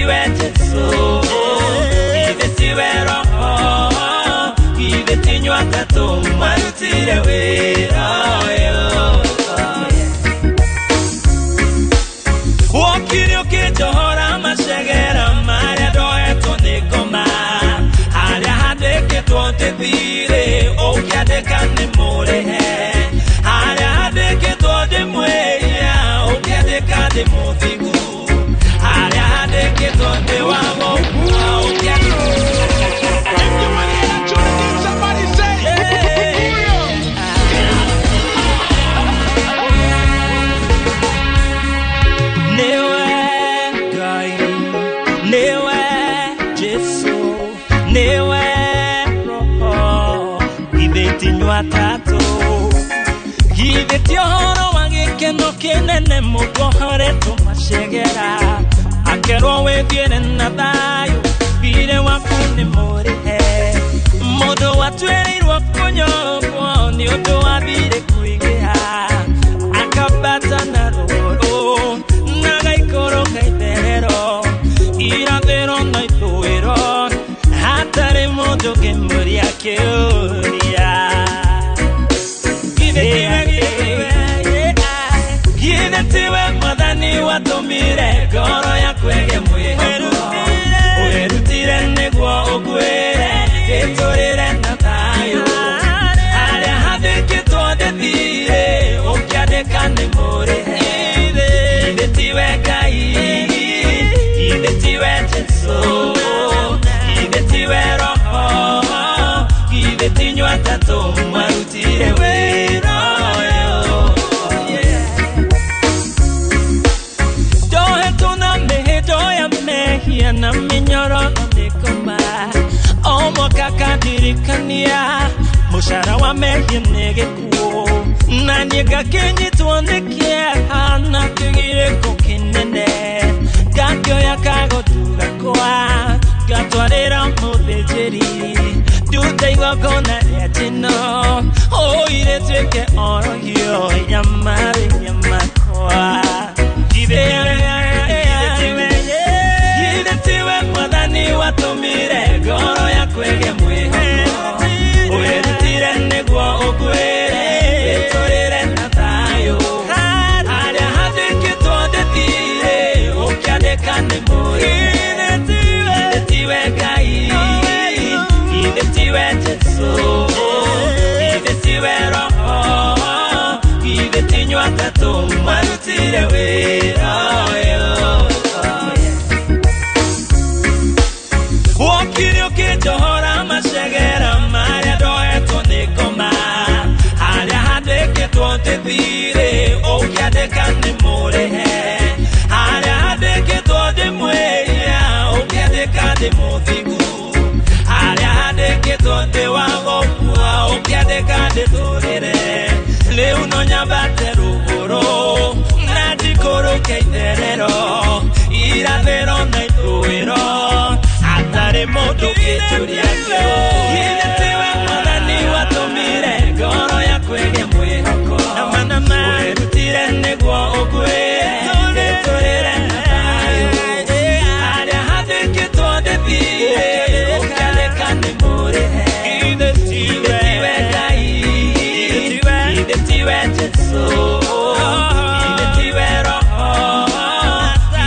tiwe Jesu, githĩ tiwe Roho, githĩ ti inyuĩ atatũ mwarutire wĩra ũyũ. Wokire ũkĩnjohora macegera marĩa ndoetwo nĩ ngoma, harĩa handĩkĩtwo ndĩthirĩ ũkĩandĩka nĩ mũrĩhe, harĩa handĩkĩtwo ndĩ mwĩhia ũkĩandĩka ndĩ mũthingu, harĩa handĩkĩtwo ndĩ wa gũkua ũkĩandĩka. If you want to hear that tune again, somebody say, Niwe Ngai, niwe Jesu, niwe Roho, githĩ ti inyuĩ atatũ, githĩ ti ũhoro wa gĩkeno kĩnene mũndũ ohoretwo macegera, akerwo wĩthiĩre na thayũ, thirĩ waku nĩ mũrĩhe, mũndũ watuĩrĩirwo kũnyongwo nĩ ũndũ wa thirĩ kũingĩha, akambata na rũgũrũ na gaikũrũka itherero, irathĩro na ithũĩro, hatarĩ mũndũ ũngĩmũria kĩũria. Githĩ tiwe Mwathani watũmire ngoro yaku ĩgĩe mwĩhoko, wĩrutire nĩguo ũkuĩre gĩtũrĩre na thayũ, harĩa handĩkĩtwo ndĩthirĩ ũkĩandĩka nĩ mũrĩhe. Githĩ tiwe Ngai, githĩ tiwe Jesu, githĩ tiwe Roho, githĩ ti inyuĩ atatũ mwarutire wĩra ũyũ. Ndohetwo na mĩhĩndo ya mehia na mĩnyororo nĩ ngoma, o mwaka kandirikania mũcara wa mehia nĩ gĩkuũ, na niĩ ngakĩnyitwo nĩ kĩeha na kĩgirĩko kĩnene, ngakĩoya kagotu gakwa ngatwarĩra mũthĩnjĩri, ndute igongona rĩa njino ũirĩtuĩke orohio ya mawĩhia makwa. Githĩ tiwe Mwathani watũmire ngoro yaku ĩgĩe mwĩhoko, wĩrutire nĩguo ũkuĩre wĩtũrĩre na thayũ, harĩa handĩkĩtwo ndĩthirĩ ũkĩandĩka nĩ mũrĩhe. Githĩ tiwe Ngai, githĩ tiwe Jesu, githĩ tiwe Roho, githĩ ti inyuĩ atatũ mwarutire wĩra ũyũ. Wokire ũkĩnjohora macegera marĩa ndoetwo nĩ ngoma, harĩa handĩkĩtwo ndĩthirĩ ũkĩandĩka nĩ mũrĩhe, harĩa handĩkĩtwo ndĩ mwĩhia ũkĩandĩka ndĩ mũthingu, harĩa handĩkĩtwo ndĩ wa gũkua ũkĩandĩka ndĩtũrĩre, rĩu no nyambate rũgũrũ na njikũrũke itherero, irathĩro na ithũĩro, hatarĩ mũndũ ũngĩnjũria kĩũria. Githĩ tiwe Mwathani watũmire ngoro yaku ĩgĩe mwĩhoko, wĩrutire nĩguo ũkuĩre wĩtũrĩre na thayũ, harĩa handĩkĩtwo ndĩthirĩ ũkĩandĩka nĩ mũrĩhe. Githĩ tiwe Ngai, githĩ tiwe Jesu, githĩ tiwe Roho,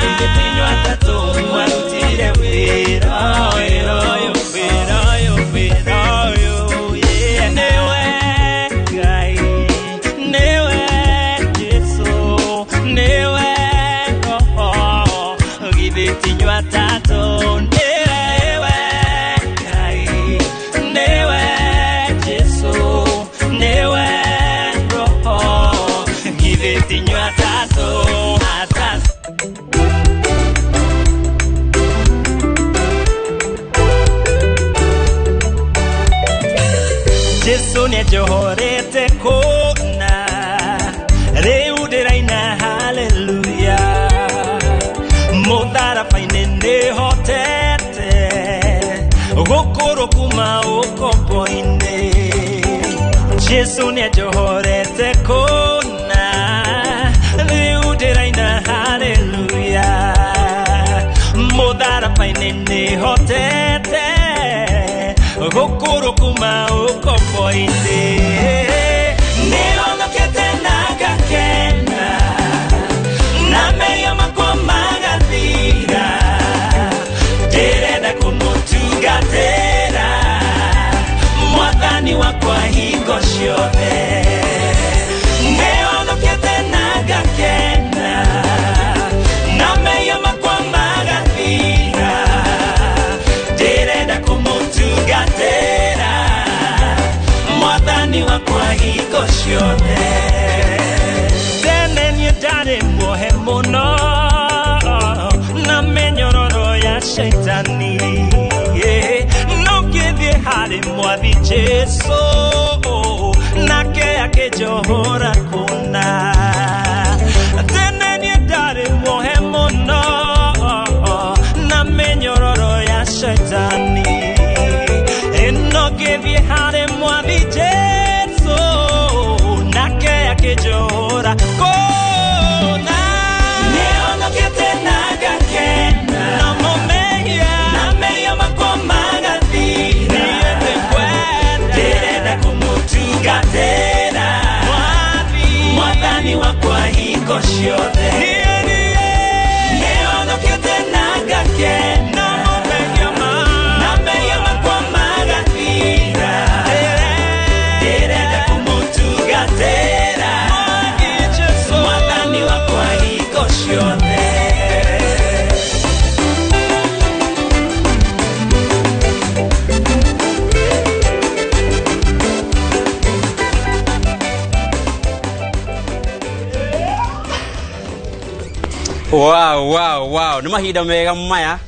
githĩ ti inyuĩ atatũ mwarutire wĩra ũyũ, wĩra ũyũ, wĩra ũyũ. Yeah. Nĩwe Ngai, nĩwe Jesu, nĩwe Roho, githĩ ti inyuĩ atatũ, nĩwe Ngai, nĩwe Jesu, nĩwe Roho, githĩ ti inyuĩ atatũ, atatũ. Jesu nĩanjohorete kũna, rĩu ndĩraina haleluya, mũtharaba-inĩ nĩhotete gũkũrwo kuma ũkombo-inĩ. Jesu nĩanjohorete kũna, rĩu ndĩraina haleluya, mũtharaba Mũtharaba-inĩ nĩhotete gũkũrwo kuma ũkombo-inĩ. Nĩhonokete na ngakena, na mehia makwa magathira. Ndĩrenda kũmũtungatĩra Mwathani wakwa hingo ciothe. Nĩhonokete na ngakena, na mehia makwa magathira. Ndĩrenda kũmũtungatĩra Mwathani wakwa hingo ciothe. Tene niĩ ndarĩ muohe mũno na mĩnyororo ya shaitani, no ngĩthiĩ harĩ Mwathi Jesũ, nake akĩnjohora kũna. Tene niĩ ndarĩ muohe mũno na mĩnyororo ya shaitani, no ngĩthiĩ harĩ Mwathi Jesũ, nake akĩnjohora kũna. Nĩhonokete na ngakena, namo mehia, na mehia makwa magathira. Niĩ nĩngwenda, ndĩrenda kũmũtungatĩra Mwathani wakwa hingo ciothe. Nĩhonokete na ngakena, na mehia makwa magathira. Ndĩrenda kũmũtungatĩra Mwathani wakwa hingo ciothe. Wow, wow, wow. Nĩ mahinda mega maya.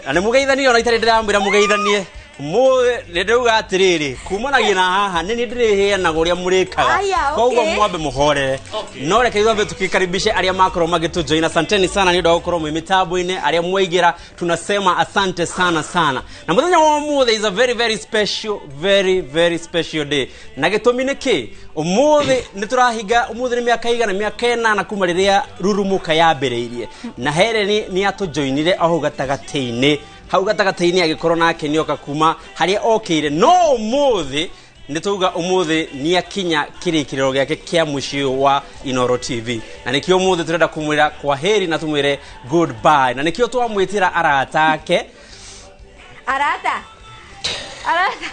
Na nĩ mũgeithanie ona itarĩ ndĩramwĩra mũgeithanie. Mũthĩ nĩ ndĩrauga atĩrĩrĩ, kumanagia na haha nĩ niĩ ndĩrĩheanaga ũrĩa mũrĩkaga. Aya, okay. Koguo mwambe mũhorere. No reke ithuĩ tukikaribishe arĩa makorwo magĩtũjoin. Asanteni sana nĩ ũndũ wa gũkorwo mwĩ mĩtambo-inĩ, arĩa mwaingĩra tunasema asante sana sana. Na mũthenya wa ũmũthĩ is a very very special, very very special day. Na gĩtũmi nĩ kĩ? Ũmũthĩ nĩ tũrahinga, ũmũthĩ nĩ mĩaka igana, mĩaka ĩnana kuma rĩrĩa Rurumuka yambĩrĩirie. Na Helen nĩ atũjoinire o hau gatagatĩ-inĩ. Hau gatagatĩ-inĩ agĩkorwo nake nĩoka kuma harĩa okĩire. No ũmũthĩ nĩ tauga ũmũthĩ nĩ akinya kĩrĩkĩrĩro gĩake kĩa mũciĩ wa Inooro TV. Na nĩkĩo ũmũthĩ tũrenda kũmwĩra kwa heri na tũmwĩre goodbye. Na nĩkĩo twamwĩtĩra arata ake. Arata. Arata.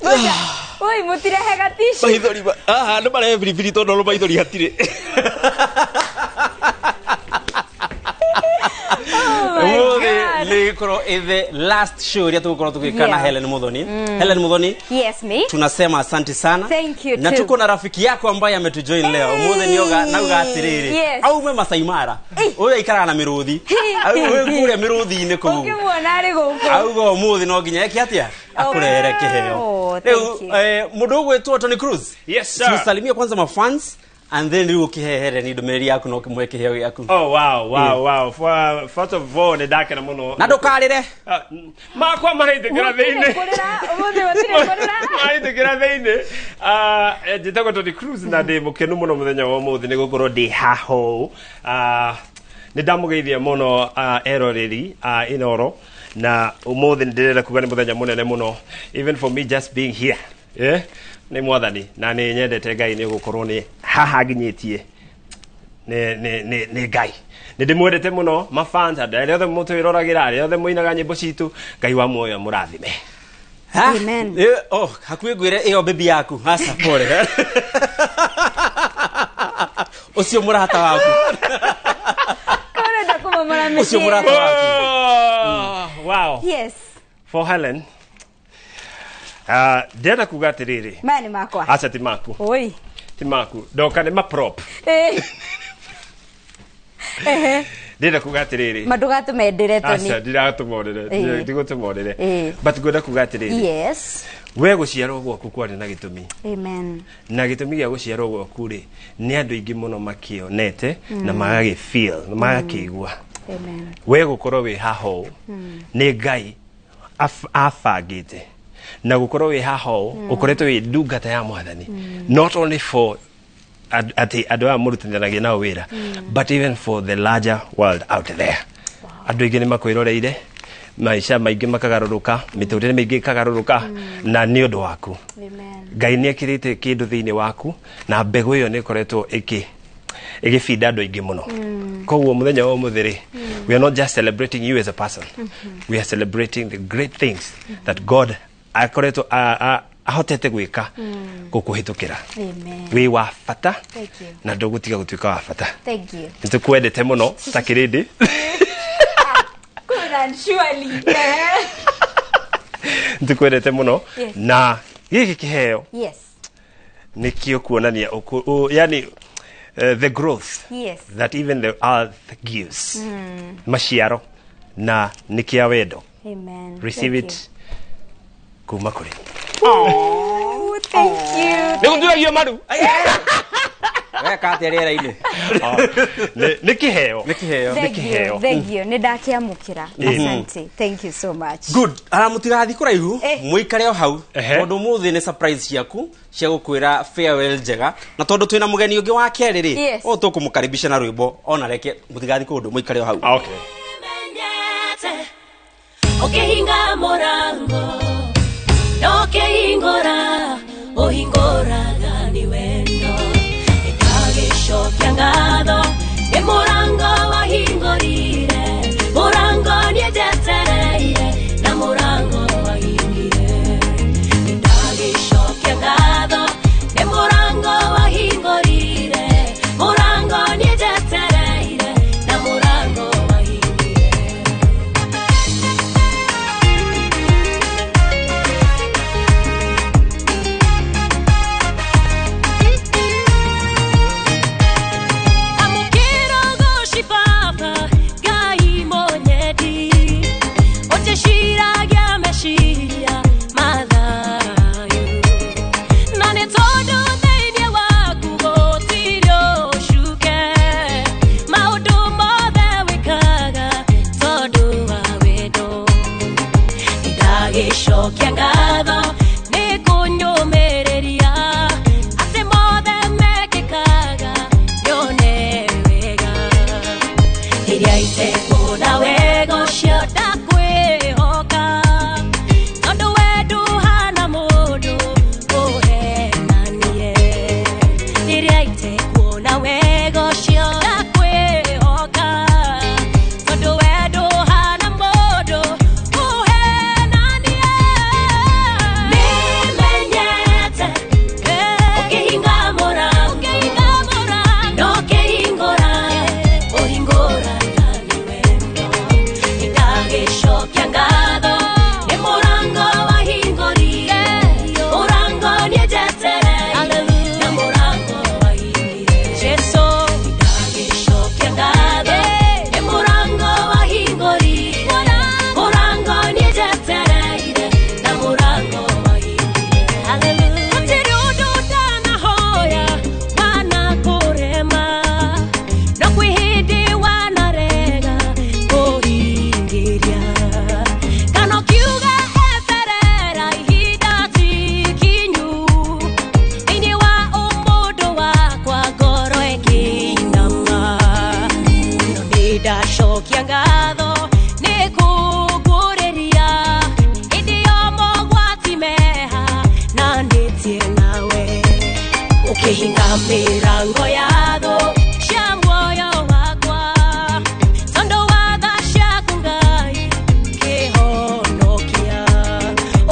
Ngoja. Oi, mũtirehega tissue. Maithori haha nĩ marehe biribiri tondũ no maithori hatirĩ. Oh my Ũmũthĩ God. nĩ gĩkorwo ĩ the last show ĩrĩa tũgũkorwo tũgĩka na Helen Muthoni. Helen Muthoni, Yes, me. tunasema asante sana. Thank you Na too. tuko na rafiki yako ambaye ametujoin leo. Hey. Ũmũthĩ nĩoga nauga atĩrĩrĩ, Yes. aume Masai Mara. Ũyũ aikaraga na mĩrũthi. Ũyũ kũrĩa mĩrũthi-inĩ kũu. Ũkĩmuona arĩ gũkũ. Auga ũmũthĩ no nginya eke atĩa? Akũrehere kĩheo. Oh, Rĩu thank you. mũndũ ũgwĩtwo Tony Cruz. Yes, sir. Tusalimie kwanza mafans and then rĩu ũkĩhehere ni ndũmĩrĩri yaku na ũkĩmũhe kĩheo gĩaku. Oh, wow, wow, wow. First of all, nĩ ndakena mũno. Na ndũkarĩre. Ah, makwa maraitĩkĩra Gũtirĩ thĩinĩ. kũrĩra, ũmũthĩ gũtirĩ kũrĩra. Maraitĩkĩra thĩinĩ. Njĩtagwo Tony Cruz na ndĩ mũkenu mũno mũthenya wa ũmũthĩ nĩ gũkorwo ndĩ haha ũũ. Nĩ ndamũgeithia mũno eroreri a Inooro, na ũmũthĩ nĩ ndĩrenda kuga nĩ mũthenya mũnene mũno, even for me just being here. Nĩ Mwathani na nĩ nyendete Ngai nĩ gũkorwo nĩ haha nginyĩtie. Nĩ Ngai. Nĩ ndĩmwendete mũno mafans, andũ arĩa othe mũtwĩroragĩra, arĩa othe mũinaga nyĩmbo citũ, Ngai wa muoyo mũrathime. Ha? Amen. Oh, hakuhĩ ngwĩre ĩyo baby yaku. Aca, pole. Ũcio mũrata waku. Kũrenda kũmomora Ũcio mĩciĩ. mũrata waku. Oh, wow. Yes. For Helen. Ndĩrenda kuga atĩrĩrĩ. Maya nĩ makwa. Aca, ti maku. Oi. Ti maku. Ndoka nĩ maprop. Ehe. Ndĩrenda kuga atĩrĩrĩ. Ma ndũgatũme ndĩre, Tony. Aca, ndiratũma ũrĩre. Ndigũtũma ũrĩre. But ngwenda kuga atĩrĩrĩ. Yes. We gũciarwo gwaku kwarĩ na gĩtũmi. Amen. Na gĩtũmi gĩa gũciarwo gwaku rĩ, nĩ andũ aingĩ mũno makĩonete na magagĩ feel, na magakĩigua. Amen. We gũkorwo wĩ haha ũũ nĩ Ngai abangĩte, na gũkorwo wĩ haha ũũ ũkoretwo wĩ ndungata ya Mwathani, not only for atĩ andũ aya mũrutithanagia nao wĩra, but even for the larger world out there. Andũ aingĩ nĩ makwĩroreire. Maica maingĩ makagarũrũka, mĩtũrĩre mĩingĩ ĩkagarũrũka, na nĩ ũndũ waku. Amen. Ngai nĩ ekĩrĩte kĩndũ thĩinĩ waku, na mbegũ ĩyo nĩ ĩkoretwo ĩgĩbinda andũ aingĩ mũno. Koguo mũthenya wa ũmũthĩ rĩ, we are not just celebrating you as a person, we are celebrating the great things that God akoretwo ahotete gwĩka gũkũhĩtũkĩra. Amen. Wĩ wa bata. Thank you. Na ndũgũtiga gũtuĩka wa bata. Thank you. Nĩ tũkwendete mũno ta kĩrĩndĩ. Good and surely. Nĩ tũkwendete mũno. Yes. Na gĩkĩ kĩheo Yes. nĩkĩo kuonania yani the growth Yes. that even the earth gives, maciaro, na nĩ kĩa wendo. Amen. Receive Thank it kuma kũrĩ you. Oh, thank you. nĩ gũturagio maru. Weka atia rĩera-inĩ? Nĩ kĩheo. Nĩ kĩheo. Nĩ Thank you. kĩheo. Thank you. Nĩ ndakiamũkĩra. Eh. Asante. Thank you so much. Good. Ara mũtigathiĩ kũraihu, Eh. mũikare o hau, Ehe. tondũ ũmũthĩ nĩ surprise ciaku cia gũkwĩra farewell njega, na tondũ twĩna mũgeni ũngĩ wa kerĩ rĩ, Yes. ũyũ tũkũmũkaribisha na rwĩmbo ona reke mũtigathiĩ kũndũ, mũikare o hau. Okay. Menyete ukihinga murango nokihingura uhinguraga ni wendo ikagicokia ngatho ni murango wahingurire murango nienjetereire na murango wahingire ikagicokia ngatho ni murango wahingurire murango nienjetereire na murango wahingire. Amukira goshi papa gai monyedi oteshiragia meshiria mathayu na nĩ tondũ thĩinĩ waku gũtirĩ ũcuke maũndũ mothe wĩkaga tondũ wa wendo ndagĩcokia ngatho nĩ kũnyũmĩrĩria atĩ mothe mekĩkaga nyone wega rĩrĩa itekuona wega ũcio ndakwĩhoka tondũ we ndũhana mũndũ ũhenanie rĩrĩa itekuona wega ũcio ndakwĩhoka tondũ we ndũhana mũndũ ũhenanie. Nĩmenyete ũkĩhinga mũrango nokĩhingũra ũhingũraga nĩ wendo ndagĩcokia ngatho nĩ mũrango wahingũrire mũrango nĩnjetereire na mũrango wahingire Jesu ndagĩcokia ngatho nĩ mũrango wahingũrire mũrango nĩnjetereire na mũrango wahingire. Gũtirĩ ũndũ ndanahoya wanakũrema no kwĩ hĩndĩ wanarega kũhingĩria kana ũkiuga eterera ihinda ti kinyu thĩinĩ wa ũmũndũ wakwa ngoro ĩkĩinama no nĩndacokia ngatho nĩ kũngũrĩria hĩndĩ yo mogwati meha na ndĩtie nawe ũkĩhinga mĩrango yatho cia muoyo wakwa tondũ wa tha ciaku Ngai kĩhonokia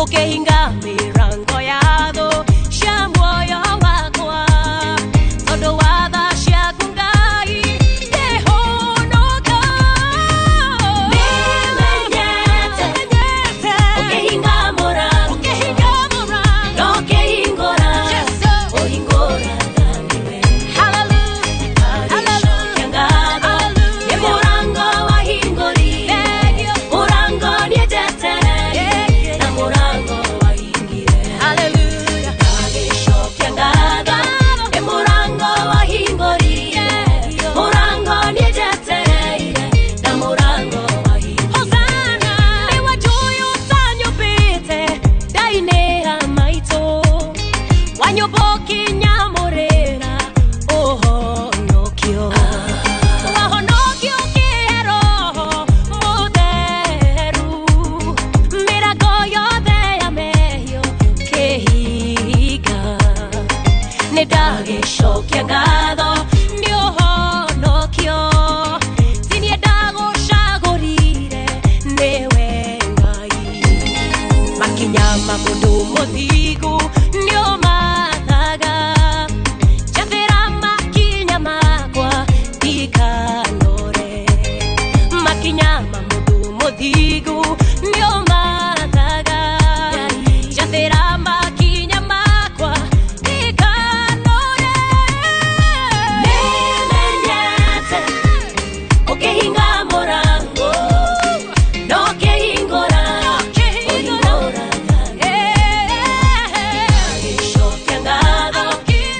ũkĩhinga mĩrango yatho cia muoyo wakwa tondũ wa tha ciaku Ngai kĩhonoka. Nĩmenyete ũkĩhinga mũrango nokĩhingũra ũhingũraga nĩ wendo ndagĩcokia ngatho nĩ mũrango wahingũrire mũrango nĩnjetereire na mũrango wahingire ndagĩcokia ngatho nĩ mũrango wahingũrire mũrango nĩnjetereire na mũrango wahingire. Hosana nĩwe njũĩ ũtanyũmbĩte ndainĩra maitũ wanyũmba ũkĩnyamũrĩra ũhonokio wahonokio kĩhe roho mũtheru Nĩ ndagĩcokia ngatho nĩ ũhonokio. Ti niĩ ndagũcagũrire, nĩwe Ngai. Makinya ma mũndũ mũthingu nĩ ũmathaga. Njathĩra makinya makwa ndikanore. Makinya ma mũndũ mũthingu nĩ ũmathaga. Njathĩra makinya makwa ndikanore. Nĩmenyete ũkĩhinga mũrango no kĩhingũra ũhingũraga. Gĩcokia ngatho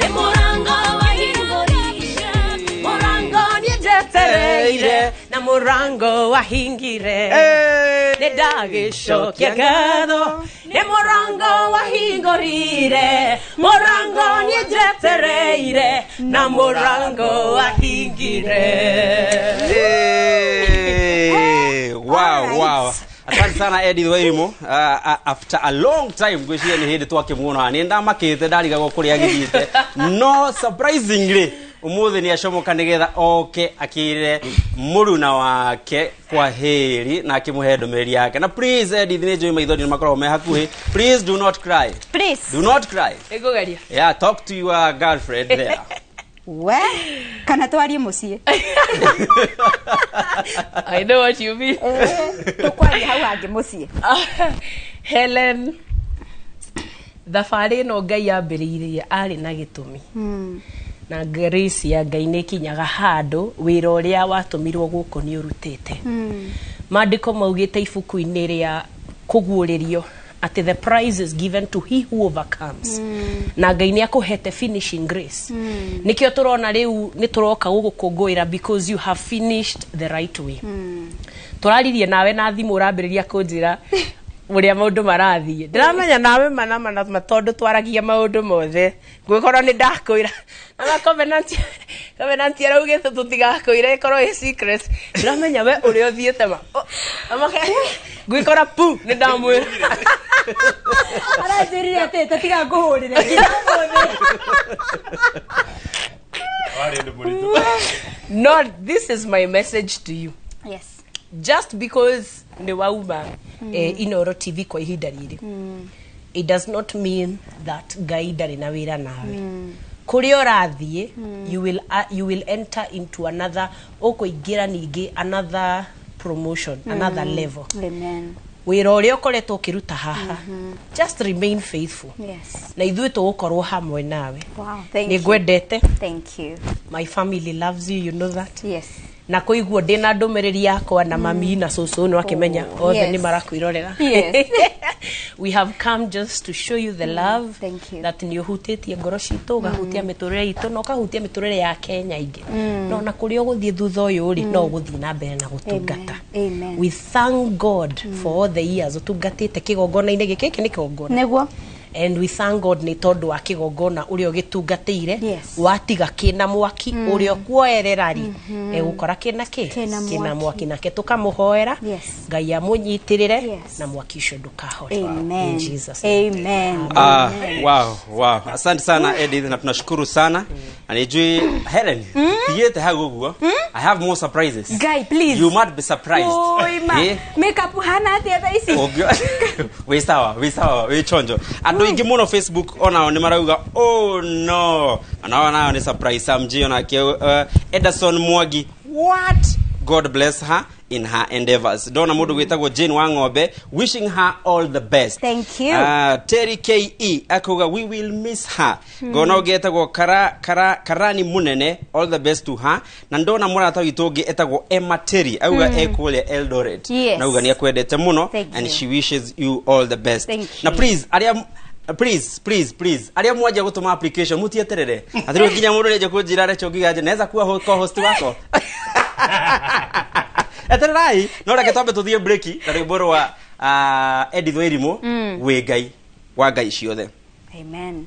nĩ mũrango wahingũrire, Mũrango nĩnjetereire na mũrango wahingire. Nĩ ndagĩcokia ngatho nĩ mũrango wahingũrire, mũrango nĩnjetereire na mũrango wahingire. Hey, wow, Alright. wow. Asante sana Edith Wairimu. After a long time ngwĩciria nĩ hĩndĩ twakĩmuona nĩ ndamakĩte ndarigagwo kũrĩa agĩthiĩte no surprisingly ũmũthĩ nĩ acomoka nĩgetha oke akĩre mũruna wake kwa heri na akĩmũhe ndũmĩrĩri yake. Na please Edith, nĩ njũĩ maithori nĩ makoragwo me hakuhĩ, please do not cry. Please. Do not cry. Nĩngũgeria. Yeah, talk to your girlfriend there. We kana twarie mũciĩ. I know what you mean. Tũkwaria hau hangĩ mũciĩ. Helen, thabarĩ ĩno Ngai ambĩrĩirie arĩ na gĩtũmi na grace ya Ngai nĩ ĩkinyaga handũ wĩra ũrĩa watũmirwo gũkũ nĩ ũrutĩte. Maandĩko maugĩte ibuku-inĩ rĩa kũguũrĩrio atĩ the prize is given to he who overcomes, na Ngai nĩ akũhete finishing grace. Nĩkĩo tũrona rĩu nĩ tũroka gũgũkũngũĩra because you have finished the right way. Tũraririe nawe na thimũ ũrambĩrĩria kũnjĩra ũrĩa maũndũ marathiĩ. Ndĩramenya nawe mana mana ma tondũ twaragia maũndũ mothe ngwĩkorwo nĩ ndakwĩra nama covenant covenant araugĩte tũtigakwĩre ĩkorwo ĩ secret. Ndĩramenya we ũrĩa ũthiĩte ma ngwĩkora pu nĩ ndamwĩra. Aranjĩrire atĩ tũtigakũhũrĩre nginya ũmũthĩ. Warĩ ũndũ mũritũ. No, this is my message to you. Yes. Just because nĩ wauma Inoro TV kwa ihinda rĩrĩ, it does not mean that Ngai ndarĩ na wĩra nawe. Kũrĩa ũrathiĩ, you will enter into another, ũkũingĩra ningĩ another promotion, another level. Amen. Wĩra ũrĩa ũkoretwo ũkĩruta haha, just remain faithful. Yes. Na ithuĩ tũgũkorwo hamwe nawe. Wow, thank Nĩ you. ngwendete. Thank you. My family loves you, you know that. Yes. Na kũiguo ndĩ na ndũmĩrĩri yakwa na mami na cũcũ nĩ wakĩmenya othe Yes. nĩ marakwĩrorera. Yes. We have come just to show you the love Thank you. that nĩ ũhutĩtie ngoro citũ, ũgahutia mĩtũrĩre itũ na ũkahutia mĩtũrĩre ya Kenya ingĩ. No na kũrĩa ũgũthiĩ thutha ũyũ rĩ, no ũgũthiĩ na mbere na gũtungata. Amen. Amen. We thank God for all the years ũtungatĩte kĩgongona-inĩ gĩkĩ. Gĩkĩ nĩ kĩgongona. Nĩguo. And we thank God nĩ tondũ wa kĩgongona ũrĩa ũgĩtungatĩire. Yes. Watiga kĩna mwaki ũrĩa ũkuoerera rĩ, egũkora kĩna kĩ Kĩna kĩna mwaki. Mwaki nake tũkamũhoera Yes. Ngai amũnyitĩrĩre Yes. na mwaki ũcio ndũkahore. Amen. In Jesus name. Amen. Ah, wow. Asante sana Edith na tunashukuru sana. Na nijui Helen, tigete hau ũguo. I have more surprises. Guy, please. You might be surprised. Oi, ma. Eh? Makeup hana atĩa thaa ici? Wĩ sawa, wĩ sawa, wĩ chonjo. Andũ aingĩ mũno Facebook onao nĩ marauga oh no. Onao nao nĩ surprise. Sam G onake Ederson Mwangi, what? God bless her in her endeavors. Ndona mũndũ gwĩtagwo Jane wa Ng'ombe wishing her all the best. Thank you. Terry KE akauga we will miss her. Ngona ũngĩ etagwo kara, kara, Karani Munene, all the best to her. Na ndona mũrata witũ ũngĩ etagwo Emma Terry auga ekũrĩa Eldoret. Yes. Na auga nĩ akwendete mũno Thank and you. she wishes you all the best. Thank Na you. please arĩa please please please arĩa mwanjia gũtũma application mũtieterere atĩ rĩu nginya mũndũ nĩenja kũnjĩra Rachel ngiga naweza kuwa co-host wako etererai no reke twambe tũthiĩ break na rwĩmbo rwa Edith Wairimu wĩ Ngai wa ngai ciothe. Amen.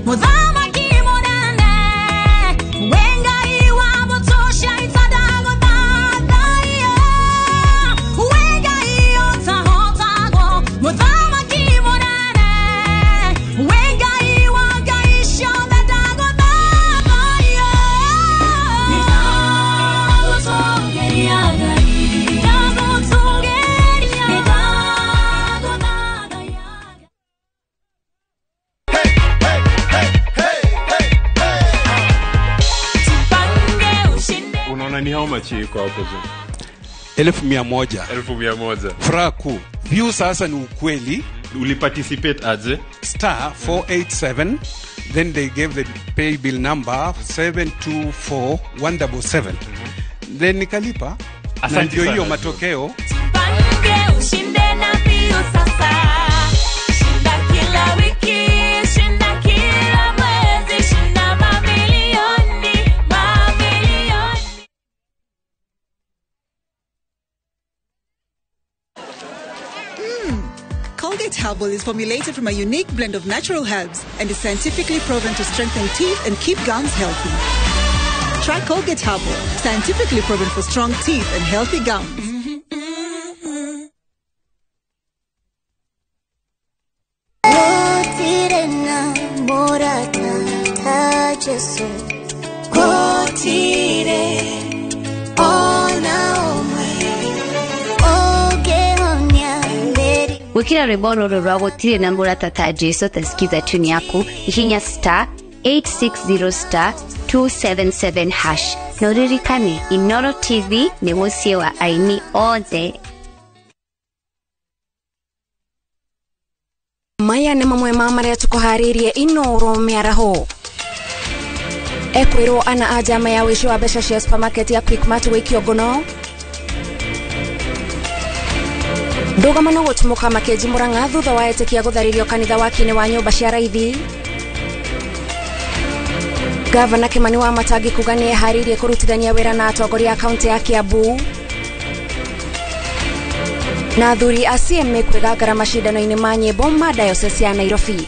Muthamaki mũnene, we Ngai wa mbũtũ cia ita ndagũthathaiya. We Ngai ũtahotagwo, Muthamaki mũnene, we Ngai wa ngai ciothe ndagũthathaiya. Nĩndagũtũũgĩria Ngai, ndagũtũũgĩria, nĩndagũthathaiya. Tupange ushinde. Unaona ni how much iko hapo juu? 100,000. 100,000. Furaha kuu. View sasa ni ukweli. Uliparticipate aje? Star 487, then they gave the pay bill number 724177. Then nikalipa. Na Asante ndio hiyo sana. matokeo. Tupange ushinde na mbio sasa. Shinda kila wiki, shinda kila mwezi, shinda mamilioni, mamilioni. Colgate Herbal is formulated from a unique blend of natural herbs and is scientifically proven to strengthen teeth and keep gums healthy. Try Colgate Herbal, scientifically proven for strong teeth and healthy gums. Gũtirĩ na mũrata ta Jesũ, gũtirĩ ona ũmwe ũngĩhonia mĩrimũ. Gwikira rwimbo rũrũ rwa gũtirĩ na mũrata ta Jesu tasikiza tune yaku hihinya star 860 star 277 hash na ũririkane Inoro TV nĩ mũciĩ wa aini othe. Maya nĩ mamwe ma marĩa tũkũharĩirie Inoro mĩaraho. Ekwĩrwo ana a njama ya ũici wa mbeca cia supermarket ya Quickmart gũikio ngono. Ndũgamano gũtumũka Makenji Murang'a thutha wa etĩkia gũtharĩrio kanitha waki-inĩ wa nyũmba cia raithi. Gavana Kimani wa Matangi kuga nĩ eharĩirie kũrutithania wĩra na atongoria a kaunti ya Kiambu. Na athuri a CMA kwĩgangara macindano-inĩ ma nyĩmbo ma diocese ya Nairobi.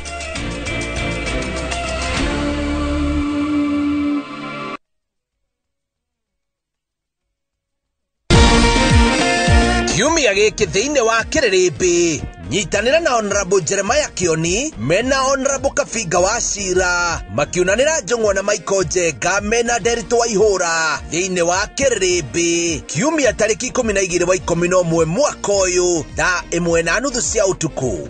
Kiumia gĩkĩ thĩinĩ wa kĩrĩrĩmbĩ nyitanĩra na Honorable Jeremiah Kioni mena Honorable Kabinga wa Cira makiunanĩra Njũng'wa na Michael Njenga mena Nderitu wa Ihũra thĩinĩ wa kĩrĩrĩmbĩ kiumia tarĩki 12 wa 11 mwaka ũyũ thaa 1:30 cia ũtukũ.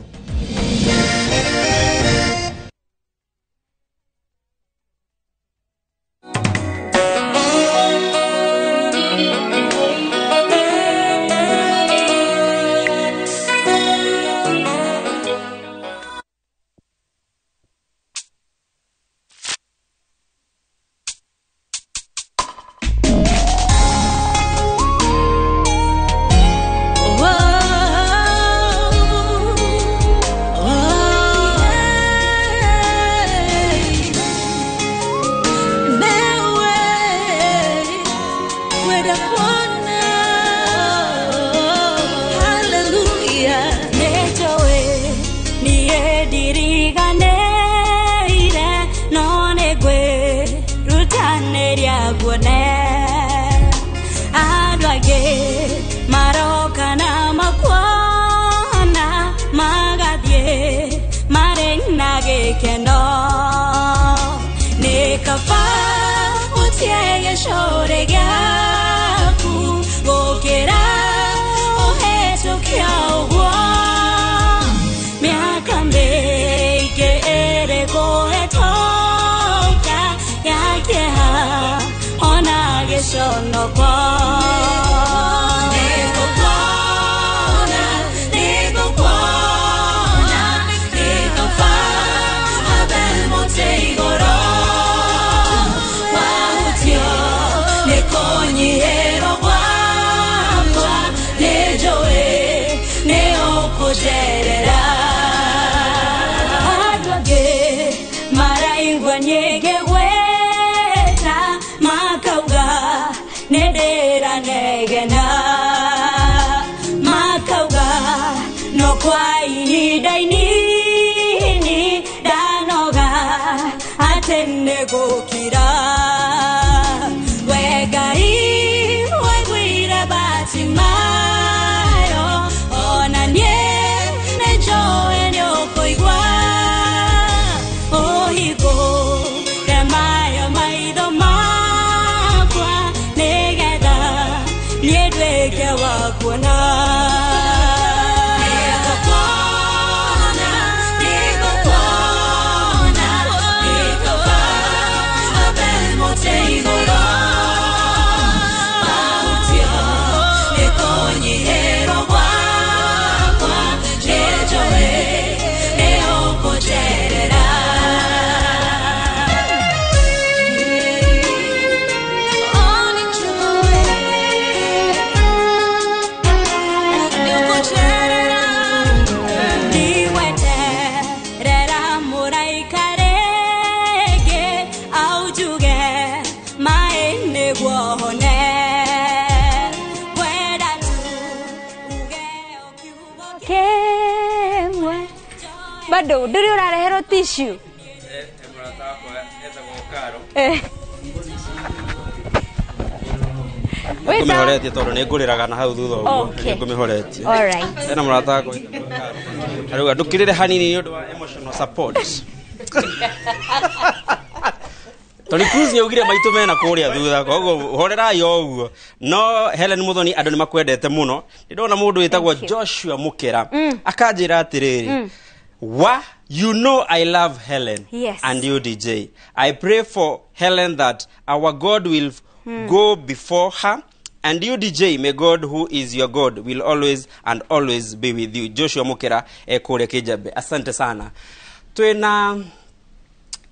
Kwa ihinda inini ndanoga. Atĩ nĩ gũkira we Ngai waiguire Batimayo ona niĩ nĩ njũĩ nĩ ũkũigua ũhingũre mayo maitho makwa nĩgetha niĩ nduĩke wa kuona. Nĩngũkuona, nĩngũkuona, nĩngũkuona, ambe mũtĩ igũrũ. Mahutio nĩ kũnyihĩrwo gwakwa, nĩnjũĩ nĩ ũkũnjerera. Ndigweterera mũraika rĩngĩ aunjuge maĩ nĩguo hone. Ngwenda tu uge o kiugo Kemwe bado ndũrĩ ũrareherwo tissue. Mũrata wakwa etagwo Karo. Wĩta- Ngũmĩhoretie tondũ nĩ ngũrĩraga na hau thutha ũguo. Okay. Nĩ ngũmĩhoretie. Alright. Hena mũrata wakwa wĩtagwo Karo. Arauga ndũkĩrĩre hanini nĩ ũndũ wa emotional support. Tony Cruz nĩ augire maitũ mena kũrĩa thutha koguo horerai o ũguo. No Helen Muthoni andũ nĩ makwendete mũno. Nĩ ndona mũndũ wĩtagwo Joshua Mũkĩra akanjĩra atĩrĩrĩ, wa you know I love Helen. Yes. And you DJ. I pray for Helen that our God will go before her, and you DJ, may God who is your God will always and always be with you. Joshua Mukera kũrĩa Kĩnjambe. Asante sana. Twĩna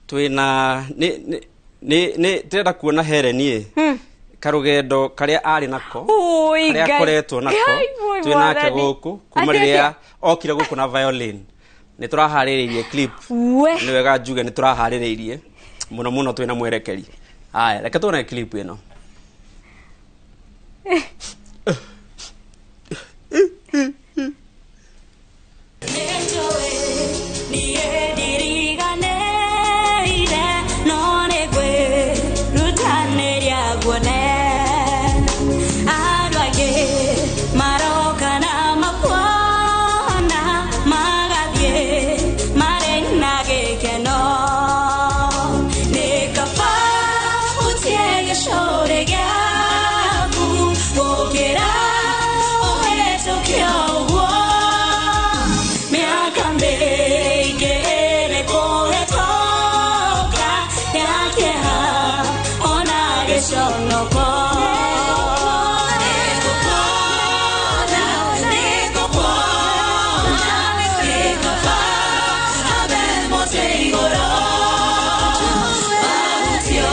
twĩna nĩ nĩ nĩ nĩ ndĩrenda kuona Helen ĩ karũgendo karĩa arĩ nako Ui, karĩa Ngai. akoretwo nako Ngai, Ui, twĩ nake Mwathani. gũkũ kuma Atĩ rĩrĩa atĩa? okire gũkũ na violin nĩ tũraharĩrĩirie clip. We. Nĩ wega njuge nĩ tũraharĩrĩirie mũno mũno twĩna mwerekeri. Haya, reke tuone clip ĩno. Nĩnjũĩ niĩ ndiriganĩire no nĩ ngwĩrutanĩria nguone. Andũ angĩ maroka na makuona magathiĩ marĩ na gĩkeno. Nĩ kaba ũtie gĩcũrĩ gĩaku gũkĩra ũhĩtũke ũguo. Miaka mĩingĩ ĩrĩ kũhĩtũka ya kĩeha ona gĩconoko. Nĩngũkuona, nĩngũkuona, nĩngũkuona, ambe mũtĩ igũrũ. Mahutio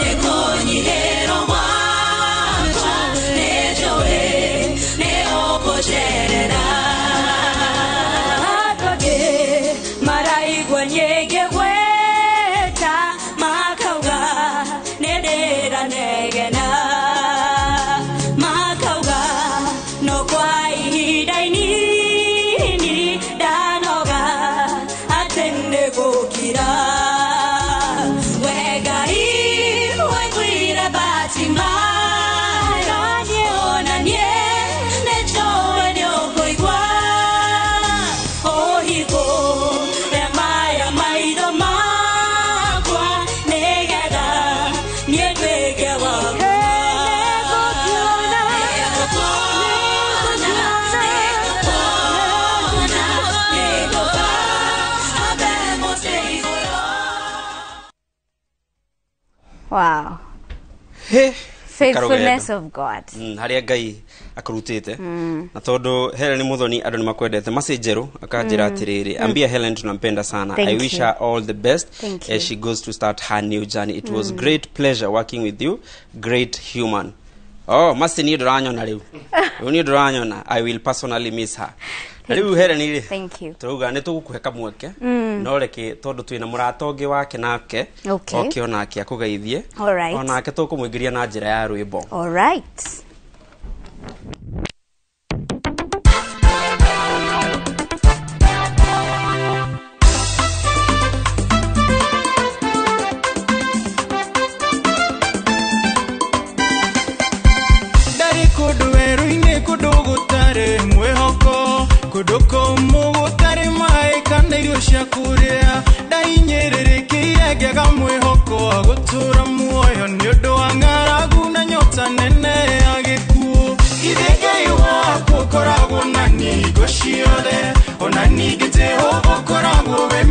nĩ kũnyihĩrwo gwakwa, nĩnjũĩ nĩ ũkũnjerera. Andũ angĩ maraigua niĩ ngĩgwĩta makauga nĩ ndĩranegena. Makauga no kwa ihinda inini ndanoga atĩ nĩ gũkira. We Ngai waiguire Batimayo ona niĩ nĩ njũĩ nĩ ũkũigua ũhingũre maya maitho makwa nĩgetha niĩ nduĩke wa kuona. Nĩngũkuona, nĩngũkuona, nĩngũkuona, ambe mũtĩ igũrũ. Wow. He. Faithfulness Karũgendo. of God. Harĩa Ngai akũrutĩte na tondũ Helen Muthoni andũ nĩ makwendete Mercy Njerũ akanjĩra atĩrĩrĩ, ambia Helen tunampenda sana. Thank I wish you. her all the best Thank you. As she goes to start her new journey. It was great pleasure working with you, great human. Oh, Mercy niĩ ndũranyona rĩu rĩu niĩ ndũranyona. I will personally miss her. Na rĩu Helen rĩ, Thank you. tũrauga nĩ tũgũkũhe kamweke no reke tondũ twĩna mũrata ũngĩ wake nake Okay. oke onake akũgeithie. Alright. Onake tũkũmũingĩria na njĩra ya rwĩmbo. All right.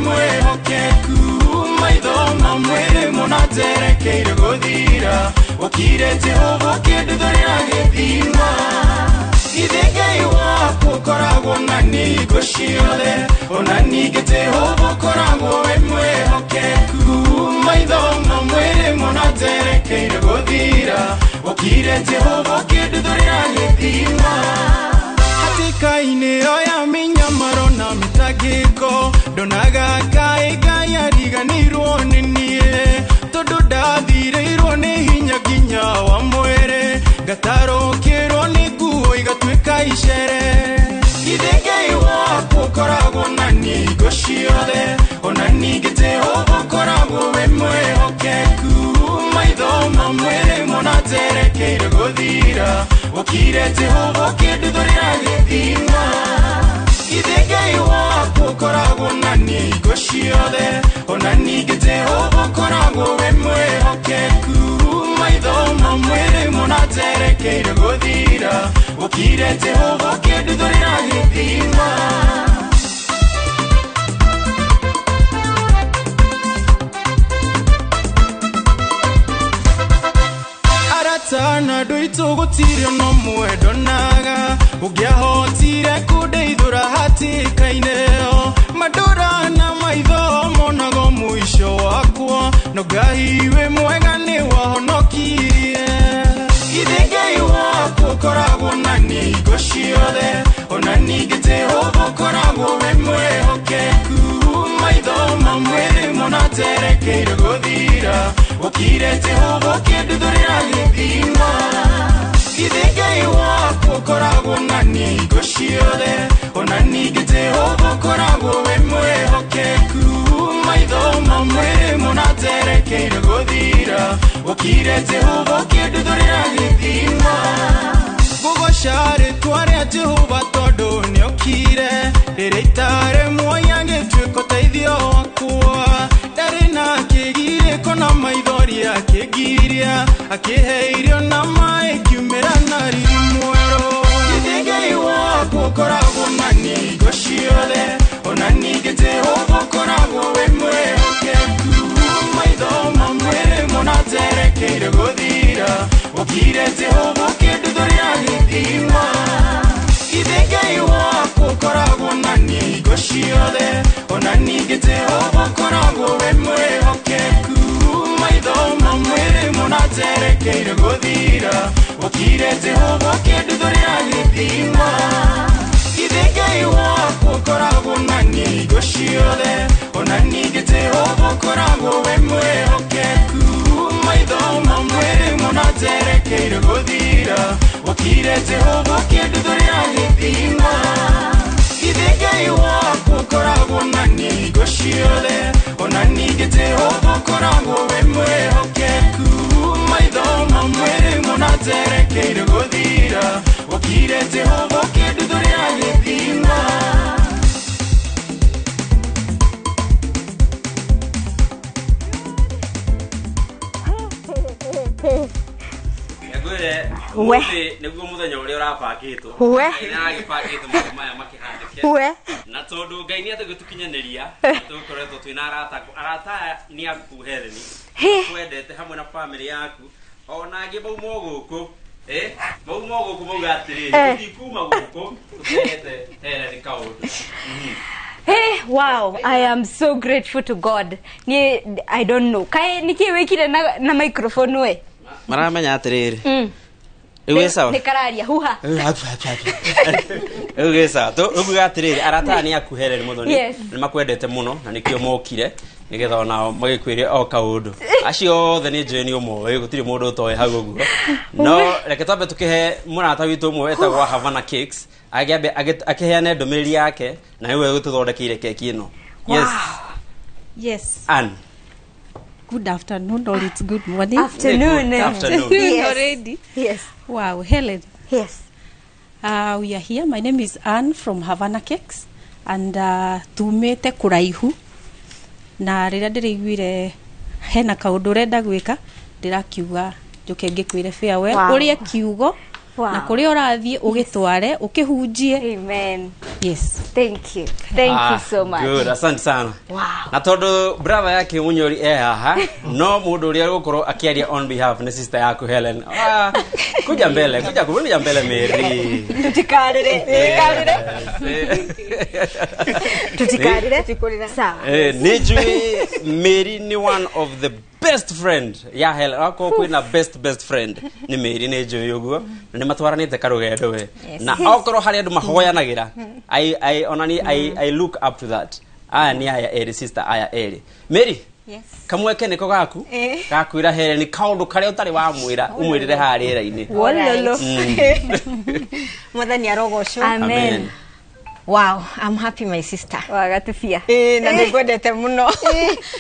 Mwĩhokeku maitho ma mwĩrĩ mũno njerekeire gũthira ũkire Jehova ũkĩnduthũrĩra gĩthima Ithe Ngai wakwa ũkoragwo na niĩ hingo ciothe ona ningĩ Jehova ũkoragwo wĩ mwĩhokeku maitho ma mwĩrĩ mũno njerekeire gũthira ũkire Jehova ũkĩnduthũrĩra gĩthima Hatĩka-inĩ ĩyo ya mĩnyamaro na mĩtangĩko ndonaga kaĩ Ngai ariganĩirwo nĩ niĩ tondũ ndathirĩirwo nĩ hinya nginya wa mwĩrĩ ngatarũkĩrwo nĩ nguo igatuĩka icere Ithe Ngai wakwa ũkoragwo na niĩ hingo ciothe ona ningĩ Jehova ũkoragwo wĩ mwĩhokeku maitho ma mwĩrĩ mũno njerekeire gũthira ũkire Jehova ũkĩnduthũrĩra gĩthima Ithe Ngai wakwa ũkoragwo na niĩ hingo ciothe ona ningĩ Jehova ũkoragwo wĩ mwĩhokeku maitho ma mwĩrĩ mũno njerekeire gũthira ũkire Jehova ũkĩnduthũrĩra gĩthima Arata na andũ aitũ gũtirĩ ona ũmwe ndonaga ũngĩahotire kũndeithũra hatĩka-inĩ ĩyo mandũra na maitho monaga mũico wakwa no Ngai wĩ mwega nĩ wahonokirie Ithe Ngai wakwa ũkoragwo na niĩ hingo ciothe ona ningĩ Jehova ũkoragwo wĩ mwĩhokeku maitho ma mwĩrĩ mũno njerekeire gũthira ũkire Jehova ũkĩnduthũrĩra gĩthima Ithe Ngai wakwa ũkoragwo na niĩ hingo ciothe ona ningĩ Jehova ũkoragwo wĩ mwĩhokeku maitho ma mwĩrĩ mũno njerekeire gũthira ũkire Jehova ũkĩnduthũrĩra gĩthima Ngũgoca rĩtwa rĩa Jehova tondũ nĩokire rĩrĩa itarĩ muoya ngĩtuĩka ũteithio wakwa ndarĩ na kĩgirĩko na maithori akĩngiria akĩhe irio na maĩ ngiumĩra na riri mwerũ Ithe Ngai wakwa ũkoragwo na niĩ hingo ciothe ona ningĩ Jehova ũkoragwo wĩ mwĩhokeku maitho ma mwĩrĩ mũno njerekeire gũthira ũkire Jehova ũkĩnduthũrĩra gĩthima Ithe Ngai wakwa ũkoragwo na niĩ hingo ciothe ona ningĩ Jehova ũkoragwo wĩ mwĩhokeku maitho ma mwĩrĩ mũno njerekeire gũthira ũkire Jehova ũkĩnduthũrĩra gĩthima Ithe Ngai wakwa ũkoragwo na niĩ hingo ciothe ona ningĩ Jehova ũkoragwo wĩ mwĩhokeku maitho ma mwĩrĩ mũno njerekeire gũthira ũkire Jehova ũkĩnduthũrĩra gĩthima Ithe Ngai wakwa ũkoragwo na niĩ hingo ciothe ona ningĩ Jehova ũkoragwo wĩ mwĩhokeku maitho ma mwĩrĩ mũno njerekeire gũthira ũkire Jehova ũkĩnduthũrĩra gĩthima We nĩguo mũthenya ũrĩa ũrabangĩtwo We. Nĩaragĩbangĩtwo maũndũ maya makĩhandĩke We. na tondũ Ngai nĩ atũgĩtũkinyanĩria tũkoretwo twĩna arata aku arata aya nĩ aku Helen twendete hamwe na family yaku ona angĩ mauma o gũkũ mauma o gũkũ mauga atĩrĩrĩ tũthiĩ kuma gũkũ tũtehete Helen kaũndũ. Hey, wow, I am so grateful to God. Ni I don't know. Kai niki wikire na microphone we. Maramenya atĩrĩrĩ rĩu wĩ sawa Nĩ kararia huha. Rĩu gĩ sawa tũkuga atĩrĩrĩ arata aya nĩ aku Helen Muthoni Yes. nĩ makwendete mũno na nĩkĩo mokire nĩgetha onao magĩkwĩre o kaũndũ acio othe nĩ njũĩ nĩ ũmoĩ gũtirĩ mũndũ ũtoĩ hau ũguo no reke twambe tũkĩhe mũrata witũ ũmwe wetagwo Havana Cakes agĩambe akĩheane ndũmĩrĩri yake na nĩwe ũtũthondekeire keki ĩno. Yes. Yes. Ann. Good afternoon, or it's good morning. Afternoon. Good afternoon. Yes. Already. Yes. Wow, Helen. Yes. We are here. My name is Anne from Havana Cakes, and tumete kuraihu na rĩrĩa ndĩraiguire hena kaũndũ ũrenda gwĩka ndĩrakiuga njũke ngĩkwĩre farewell. Wow. Ũrĩe kiugo Wow. Na kũrĩa ũrathiĩ ũgĩtware ũkĩhunjie. Amen. Yes. Thank you. Thank you so much. Good, asante sana. Wow. Na tondu brother yake Munyori e haha, no mundu uria gukorwo akiaria on behalf ni sister yaku Helen. Ah, kuja mbele, kuja kuja mbele Mary. Tutikarire, tutikarire. Tutikarire. Sawa. Nijui Mary ni one of the best friend ya Helen. Ako kwina best friend ni Mary ni njui uguo na ni matwaranite karugendo we. Na okorwo hari andu mahoyanagira, I onani I look up to that. Aya ni aya eri sister aya eri. Mary. Yes. Kamweke niko gaku gakwira Helen ni kaundu karia utari wa mwira umwirire haria ira-ini. Wololo. Mwathani arogocwo. Amen. Wow, I'm happy my sister. Wagatubia. Na nĩngwendete mũno.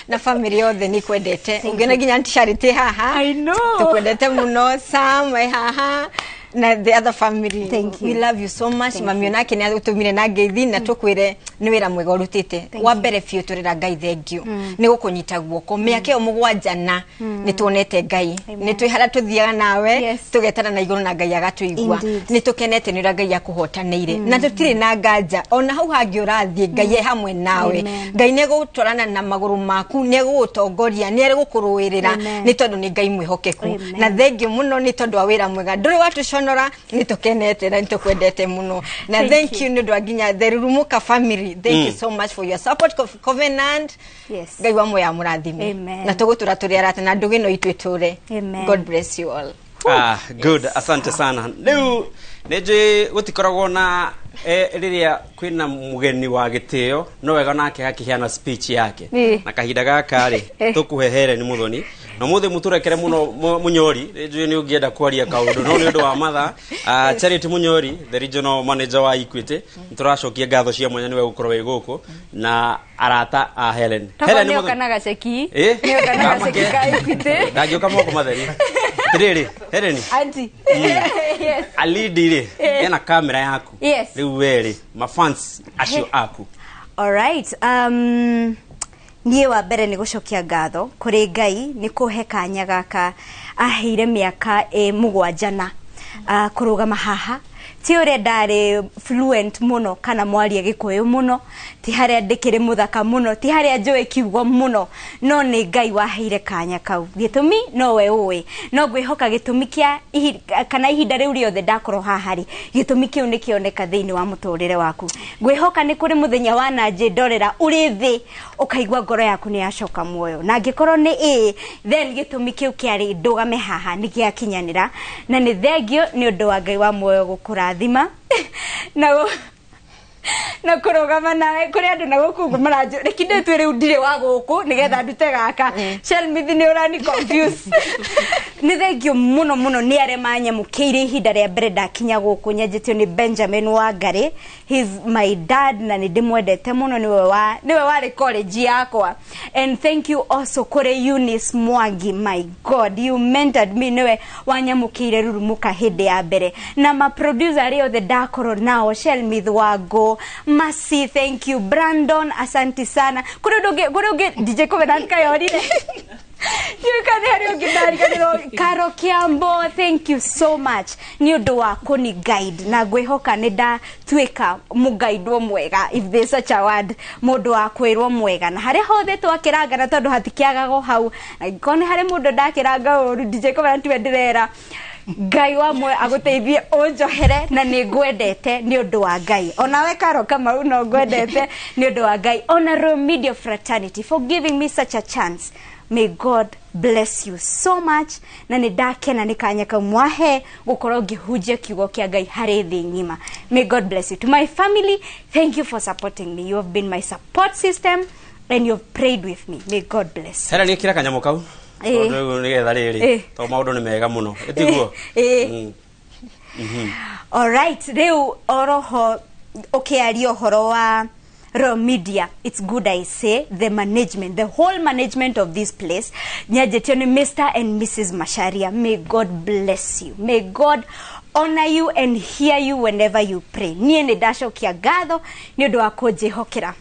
Na family yothe nĩkwendete. Ũngĩona nginya Aunty Charity haha. I know. Tukwendete mũno Sam haha. Na the other family. Thank you. We love you so much. Thank Mami you. onake nĩ atũmire na ngeithi na tũkwĩre nĩ wĩra mwega ũrutĩte. Wa mbere biũ tũrera Ngai thank you. Nĩ gũkũnyita guoko. Mĩaka ĩyo mũgwanja na nĩ tuonete Ngai. Nĩ twĩ harĩa tũthiaga nawe tũgetana na igũrũ na Ngai agatũigua. Nĩ tũkenete nĩ ũrĩa Ngai akũhotanĩire. Na tũtirĩ na nganja ona hau hangĩ ũrathiĩ Ngai e hamwe nawe. Ngai nĩ egũtwarana na magũrũ maku, nĩ egũgũtongoria, nĩ egũkũrũĩrĩra nĩ tondũ nĩ Ngai mwĩhokeku. Na thank you mũno nĩ tondũ wa wĩra mwega. Ndũrĩ watũconora, nĩ tũkenete na nĩ tũkwendete mũno. Na thank you nĩ ũndũ wa nginya the Rurumuka family. Thank you so much for your support Covenant. Yes. Ngai wa muoyo amũrathime. Na tũgũtũra tũrĩ arata na ndũgĩ no itũ ĩtũre. God bless you all. Good, asante sana. Rĩu nĩnjũĩ gũtikoragwo na rĩrĩa kwĩna mũgeni wa gĩtĩo no wega nake akĩheana speech yake. Na kahinda gaka rĩ tũkũhe Helen Muthoni. Na mũthĩ mũtũrekere mũno Munyori, nĩnjũĩ nĩ ũngĩenda kwaria kaũndũ no nĩ ũndũ wa mathaa. Charity Munyori, the regional manager wa Equity, nĩtũracokia ngatho cia mwanya nĩwe gũkorwo wĩ gũkũ na arata a Helen. Helen nĩoka na gaceki. Nĩoka na gaceki ka Equity. Ndangĩũka moko matheri. Tiriri, Helen. Auntie. Yes. Alidi rĩ, ena kamera yaku. Yes. Rĩu we rĩ, mafans acio aku. All right. Niĩ wa mbere nĩ gũcokia ngatho kũrĩ Ngai nĩ kũhe kanya gaka aheire mĩaka mũgwanja na kũrũgama haha. Ti ũrĩa ndarĩ fluent mũno kana mwaria Gĩkũyũ mũno, ti harĩa ndĩkĩrĩ mũthaka mũno, ti harĩa njũĩ kiugo mũno, no nĩ Ngai waheire kanya kau. Gĩtũmi nowe ũĩ, no ngwĩhoka gĩtũmi kĩa kana ihinda rĩu rĩothe ndakorwo haha rĩ, gĩtũmi kĩu nĩ kĩoneka thĩinĩ wa mũtũrĩre waku. Ngwĩhoka nĩ kũrĩ mũthenya wananjĩ ndorera ũrĩ thĩ ũkaigua ngoro yaku nĩ yacoka muoyo, na angĩkorwo nĩ ĩĩ, then gĩtũmi kĩu kĩarĩ ndũgame haha nĩ gĩakinyanĩra, na nĩ thengio nĩ ũndũ wa Ngai wa muoyo gũkũrathima na kũrũgama nawe kũrĩ andũ na gũkũ ũguo maranjũ reke ndĩtue rĩu ndirĩ wa gũkũ nĩgetha ndute gaka Shelmithi nĩ ũrani confuse. Nĩ thengio mũno mũno nĩ arĩa manyamũkĩire ihinda rĩa mbere ndakinya gũkũ. Nyanjĩtio nĩ Benjamin Wangari, he's my dad na nĩ ndĩmwendete mũno, nĩwe warĩ college yakwa. And thank you also kũrĩ Eunice Mwangi, my God, you mentored me, nĩwe wanyamũkĩire Rurumuka hĩndĩ ya mbere, na ma producer arĩa othe ndakorwo nao, Shelmith Wango, Masi, thank you, Brandon, asanti sana. Kũrĩ ũndũ ũngĩ DJ Covenant kayorire. Karo Kiambo, thank you so much nĩ ũndũ wa kũni guide, na ngwĩhoka nĩ ndatuĩka mũgaidwo mwega, if there's such a word, mũndũ wa kwĩrwo mwega, na harĩa hothe twakĩranga, na tondũ hatikĩagago hau, angĩkorwo nĩ harĩ mũndũ ndakĩranga ũru, DJ Covenant we ndĩrera Ngai wa muoyo agũteithie ũnjohere, na nĩ ngwendete nĩ ũndũ wa Ngai. Onawe Karo Kamau no ngwendete nĩ ũndũ wa Ngai. Ona Royal Media Fraternity for giving me such a chance. May God bless you so much. Na nĩ ndakena nĩ kanya kau mwahe gũkorwo ngĩhunjia kiugo kĩa Ngai harĩ thĩ ng'ima. May God bless you. To my family, thank you for supporting me. You have been my support system and you have prayed with me. May God bless you. Helen, ĩkĩra kanyamũ kau. Tondũ nĩgetha rĩrĩ, tondũ maũndũ nĩ mega mũno. Ĩtiguo? All right, rĩu oroho ũkĩaria ũhoro wa Royal Media, it's good I say the management, the whole management of this place, nyanjĩtio nĩ Mr. and Mrs. Macharia. May God bless you. May God honor you and hear you whenever you pray. Niĩ nĩ ndacokia ngatho nĩ ũndũ wa kũnjĩhokera.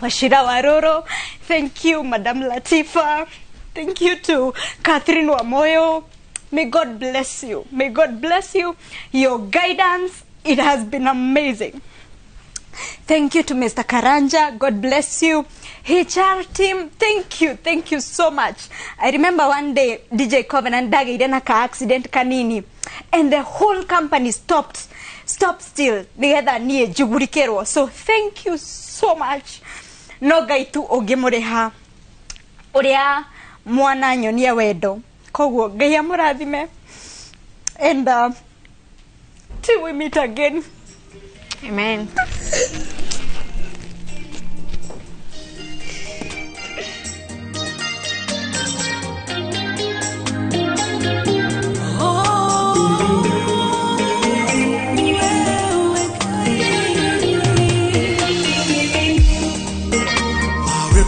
Wachira Waroro. Thank you, Madam Latifa. Thank you to Catherine Wamoyo. May God bless you. May God bless you. Your guidance, it has been amazing. Thank you to Mr. Karanja. God bless you. HR team, thank you. Thank you so much. I remember one day, DJ Covenant ndageire na ka accident kanini. And the whole company stopped still. Nigetha nie njugurikerwo. So thank you so much. No Ngai tu ũngĩmũrĩha ũrĩa mwana nyonia wendo. Koguo Ngai amũrathime. And till we meet again. Amen.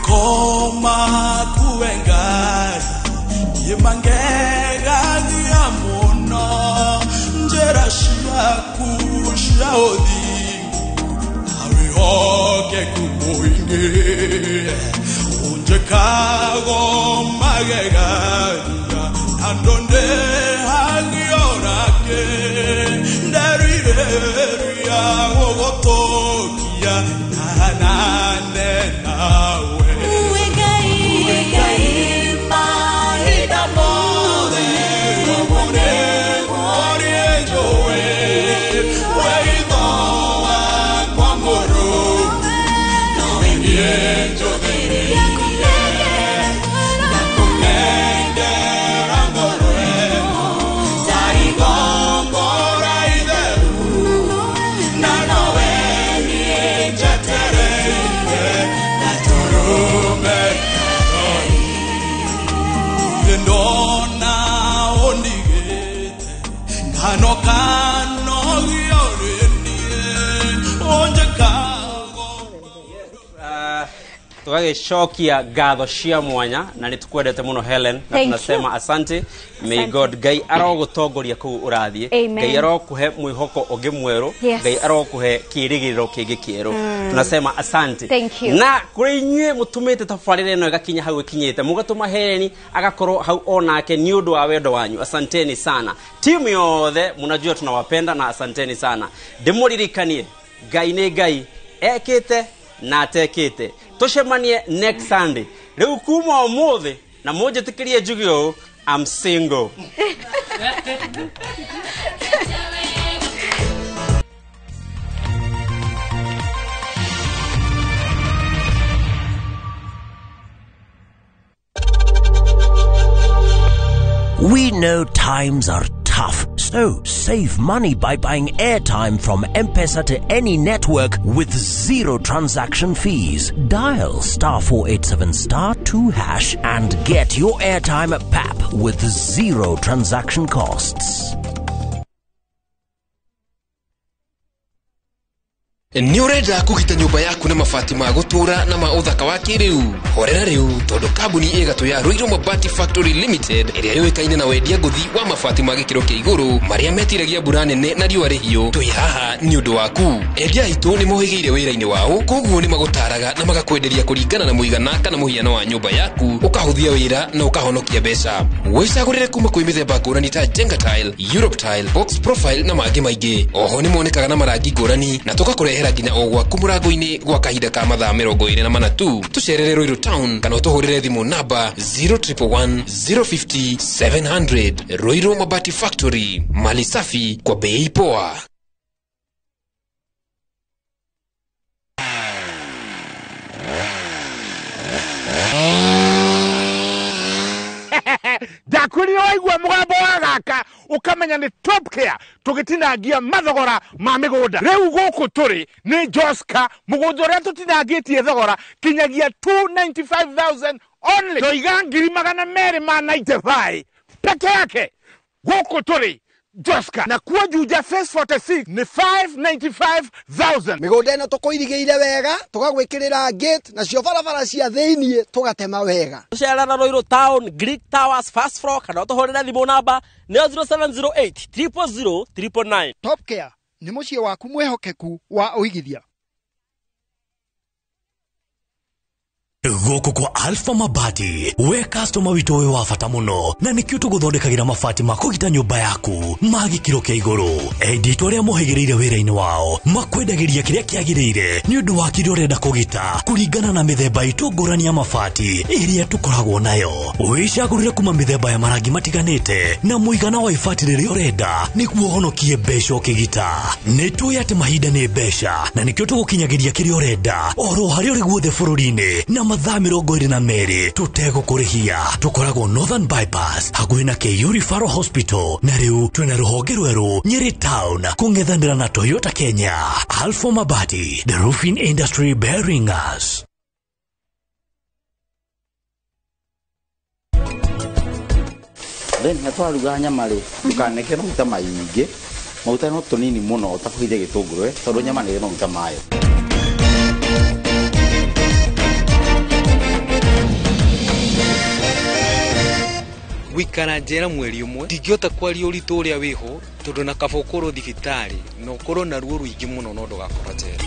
Koma kuengai yemangega niamono njera shiaku shaodi awe oke kumoinge unje kago magega andonde hangiorake ndarire ya wogotokia nanane nawe. Tugagĩcokia ngatho cia mwanya na nĩ tũkwendete mũno Helen na tunasema asante. May God Ngai arogũtongoria kũu ũrathiĩ, Ngai arokũhe mwĩhoko ũngĩ mwerũ, Ngai arokũhe kĩĩrĩgĩrĩro kĩngĩ kĩerũ. Tunasema asante. Na kũrĩ inyuĩ mũtũmĩte tabarĩra ĩno ĩgakinya hau ĩkinyĩte, mũgatũma Helen agakorwo hau onake nĩ ũndũ wa wendo wanyu. Asanteni sana timu yothe, mnajua tunawapenda na asanteni sana. Ndĩmũririkanie Ngai nĩ Ngai ekĩte na atekĩte. Tucemanie next Sunday. Rĩu kuma ũmũthĩ na mũnjĩtĩkĩrie njuge ũũ, I'm single. We know times are tough, so save money by buying airtime from M-Pesa to any network with zero transaction fees. Dial *487*2# and get your airtime at PAP with zero transaction costs. Nĩ ũrenda kũgita nyũmba yaku na mabati ma gũtũũra na ma ũthaka wa kĩrĩu? Horera rĩu tondũ kambuni ĩgatũ ya Ruiru Mabati Factory Limited ĩrĩa yũĩkaine na wendia ngũthi wa mabati ma gĩkĩro kĩa igũrũ marĩa metiragia mbura nene na riũa rĩhiũ, twĩ haha nĩ ũndũ waku. Endia aitũ nĩ mohĩgĩire wĩra-inĩ wao, koguo nĩ magũtaraga na magakwenderia kũringana na mũigana kana mũhiano wa nyũmba yaku, ũkahũthia wĩra na ũkahonokia mbeca. Wĩcagũrĩre kuma kwĩ mĩthemba ngũrani ta Jenga Tile, Europe Tile, Box Profile na mangĩ maingĩ. Oho nĩ monekaga na marangi ngũrani na tũgakũrehera nginya o gwaku mũrango-inĩ gwa kahinda ka mathaa 24 tu. Tũcerere Ruiru Town kana ũtũhũrĩre thimũ namba 0111 050 700. Ruiru Mabati Factory, mali safi kwa bei poa. Ndakwĩrire waigua mũgambo wa gaka ũkamenya nĩ Top Care tũgĩtinangia mathogora ma mĩgũnda. Rĩu gũkũ tũrĩ nĩ Joska, mũgũnda ũrĩa tũtinangĩtie thogora kinyagia 295,000 only. Toiga 295 peke yake. Gũkũ tũrĩ Joska na kuo Juja Phase 46 nĩ 595,000. Mĩgũnda ĩno tũkũirigĩire wega, tũgagwĩkĩrĩra gate nacio barabara cia thĩiniĩ tũgatema wega. Tũcerera Ruiru Town, Greek Towers, first floor, kana ũtũhũrĩre thimũ namba nĩyo 0708 000 999. Top Care nĩ mũciĩ waku mwĩhokeku wa ũigithia. Gũkũ kwa Alpha Mabati, we customer witũ wĩ wa bata mũno, na nĩkĩo tũgũthondekagĩra mabati ma kũgita nyũmba yaku ma gĩkĩro kĩa igũrũ. Endia aitũ arĩa mohĩgĩrĩire wĩra-inĩ wao makwendagĩria kĩrĩa kĩagĩrĩire nĩ ũndũ wa kĩrĩa ũrenda kũgita kũringana na mĩthemba itũ ngũrani ya mabati ĩrĩa tũkoragwo nayo. Wĩcagũrĩre kuma mĩthemba ya marangi matiganĩte na mũigana wa ibati rĩrĩa ũrenda nĩguo ũhonokie mbeca ũkĩgita. Nĩ tũĩ atĩ mahinda nĩ mbeca na nĩkĩo tũgũkinyagĩria kĩrĩa ũrenda oro harĩa ũrĩ guothe bũrũri-inĩ na mathaa 22 tũtegũkũrĩhia. Tũkoragwo Northern Bypass hakuhĩ na KU Referral Hospital, na rĩu twĩna rũhonge rwerũ Nyeri Town kũng'ethanĩra na Toyota Kenya. Alpha Mabati, the roofing industry bearing us. Then twaruga nyama rĩ, ndũkanekĩre maguta maingĩ, maguta no tũnini mũno ũtakũhithia gĩtũngũrũ, tondũ nyama nĩ ĩrĩ maguta mayo. Gwikara njera mweri ũmwe ndingĩhota kwaria ũritũ ũrĩa wĩho tondũ na kaba ũkorwo thibitarĩ na ũkorwo na ruo rũingĩ mũno no ndũgakorwo njera.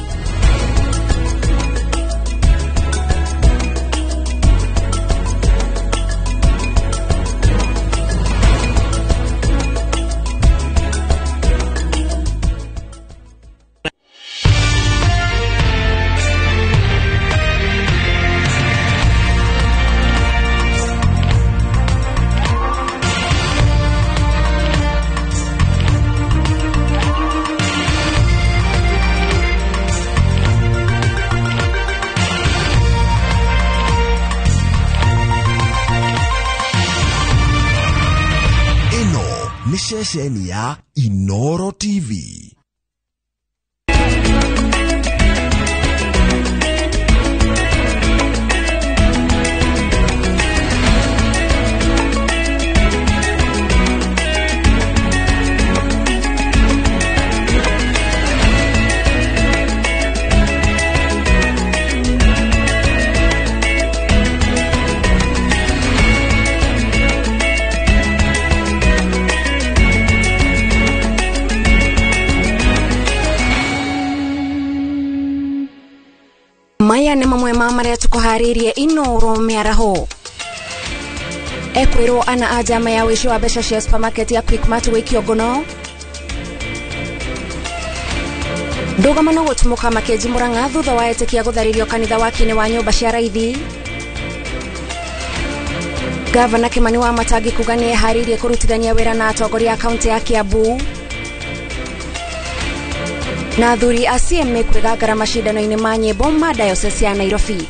Ceceni ya Inoro TV. Maya nĩ mamwe ma marĩa tũkũharĩirie Inoro mĩaraho. Ekwĩrwo ana a njama ya ũici wa mbeca cia supermarket ya Quickmart gũikio ngono. Ndũgamano gũtumũka Makenji Murang'a thutha wa etĩkia gũtharĩrio kanitha waki-inĩ wa nyũmba cia raithi. Gavana Kimani wa Matangi kuga nĩ eharĩirie kũrutithania wĩra na atongoria a kaunti ya Kiambu. Na athuri a CMA kwĩgangara macindano-inĩ ma nyĩmbo ma diocese ya Nairobi.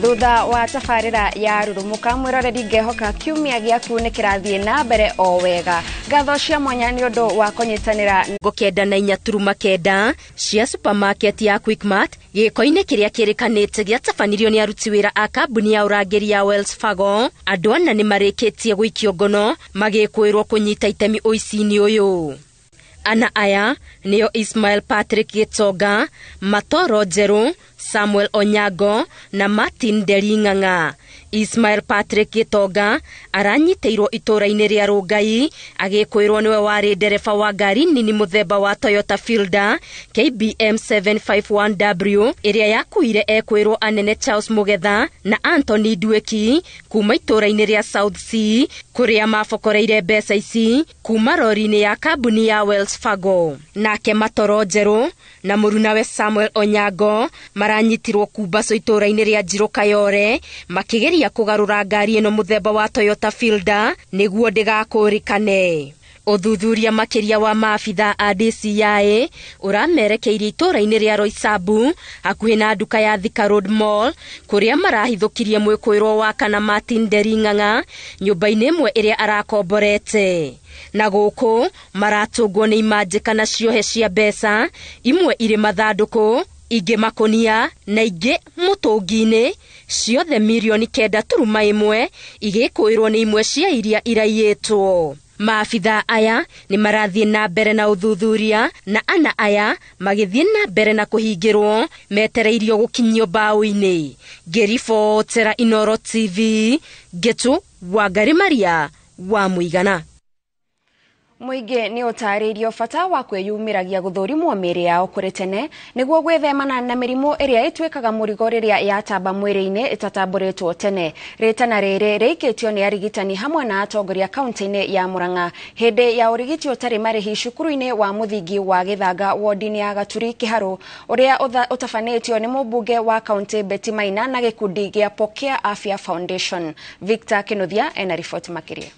Thutha wa tabarĩra ya rurumuka mwĩroreri ngehoka kiumia gĩaku nĩ kĩrathiĩ na mbere o wega. Ngatho cia mwanya nĩ ũndũ wa kũnyitanĩra 94.9 cia supermarket ya Quickmart gĩko-inĩ kĩrĩa kĩrĩkanĩte gĩatabanirio nĩ aruti wĩra a kambuni ya ũrangĩri ya Wells Fargo. Andũ ana nĩ marĩkĩtie gũikio ngono magĩkwĩrwo kũnyita itemi ũici-inĩ ũyũ. Ana aya nĩo Ismail Patrick Gĩtonga, Matoro Njerũ, Samuel Onyango na Martin Ndering'ang'a. Ismail Patrick Gĩtonga aranyitĩirwo itũũra-inĩ rĩa Rũngai agĩkwĩrwo nĩwe warĩ ndereba wa ngari nini mũthemba wa Toyota Fielder KBM 751W ĩrĩa yakuire ekwĩrwo anene Charles Mugetha na Anthony Nduĩki kuma itũũra-inĩ rĩa South C kũrĩa mabokoreire mbeca ici kuma rori-inĩ ya kambuni ya Wells Fargo. Nake Matoro Njerũ na mũrunawe Samuel Onyango maranyitirwo Kumbaco itũũra-inĩ rĩa Njirũ Kayore makĩgeria kũgarũra ngari ĩno mũthemba wa Toyota Fielder nĩguo ndĩgakũrĩkane. Ũthuthuria makĩria wa maabitha a DCI ũramerekeirie itũũra-inĩ rĩa Roysambu hakuhĩ na nduka ya Thika Road Mall kũrĩa marahithũkirie mwĩkũĩrwo wa kana Martin Ndering'ang'a nyũmba-inĩ ĩmwe ĩrĩa arakomborete. Na gũkũ maratũngwo nĩ imanjĩka na ciohe cia mbeca, imwe irĩ mathandũkũ, ingĩ makũnia na ingĩ mũtũngi-inĩ, ciothe mirioni 9.1 igĩkũĩrwo nĩ imwe cia iria iraiyĩtwo. Maabitha aya nĩ marathiĩ na mbere na ũthuthuria na ana aya magĩthiĩ na mbere na kũhingĩrwo metereirio gũkinyio mbaũ-inĩ. Ngĩribotera Inoro TV, Ngĩtũ Wangari Maria wa Mũigana. Mũingĩ nĩ ũtarĩirio bata wa kwĩyumĩragia gũthũrimwo mĩĩrĩ yao kũrĩ tene nĩguo gwĩthemana na mĩrimũ ĩrĩa ĩtuĩkaga mũrigo rĩrĩa yatamba mwĩrĩ-inĩ ĩtatambũrĩtwo tene. Rĩtana rĩrĩ rĩikĩtio nĩ arigitani hamwe na atongoria kaunti-inĩ ya Murang'a hĩndĩ ya ũrigiti ũtarĩ marĩhi cukuru-inĩ wa mũthingi wa Gĩthanga wodi-inĩ ya Gaturi Kĩharũ ũrĩa ũtabanĩtio nĩ mũmbunge wa kaunti Betty Maina na gĩkundi gĩa Pokea Afya Foundation. Victor Kinuthia ena riboti makĩria.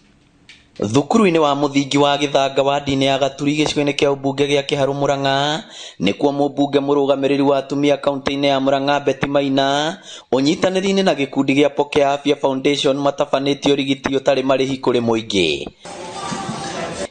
Thukuru-inĩ wa mũthingi wa Gĩthanga wadi-inĩ ya Gaturi gĩcigo-inĩ kĩa ũmbunge gĩa Kĩharũ Murang'a nĩkuo mũmbunge mũrũgamĩrĩri wa atumia kaunti-inĩ ya Murang'a Betty Maina ũnyitanĩri-inĩ na gĩkundi gĩa Pokea Afya Foundation matabanĩtie ũrigiti ũtarĩ marĩhi kũrĩ mũingĩ.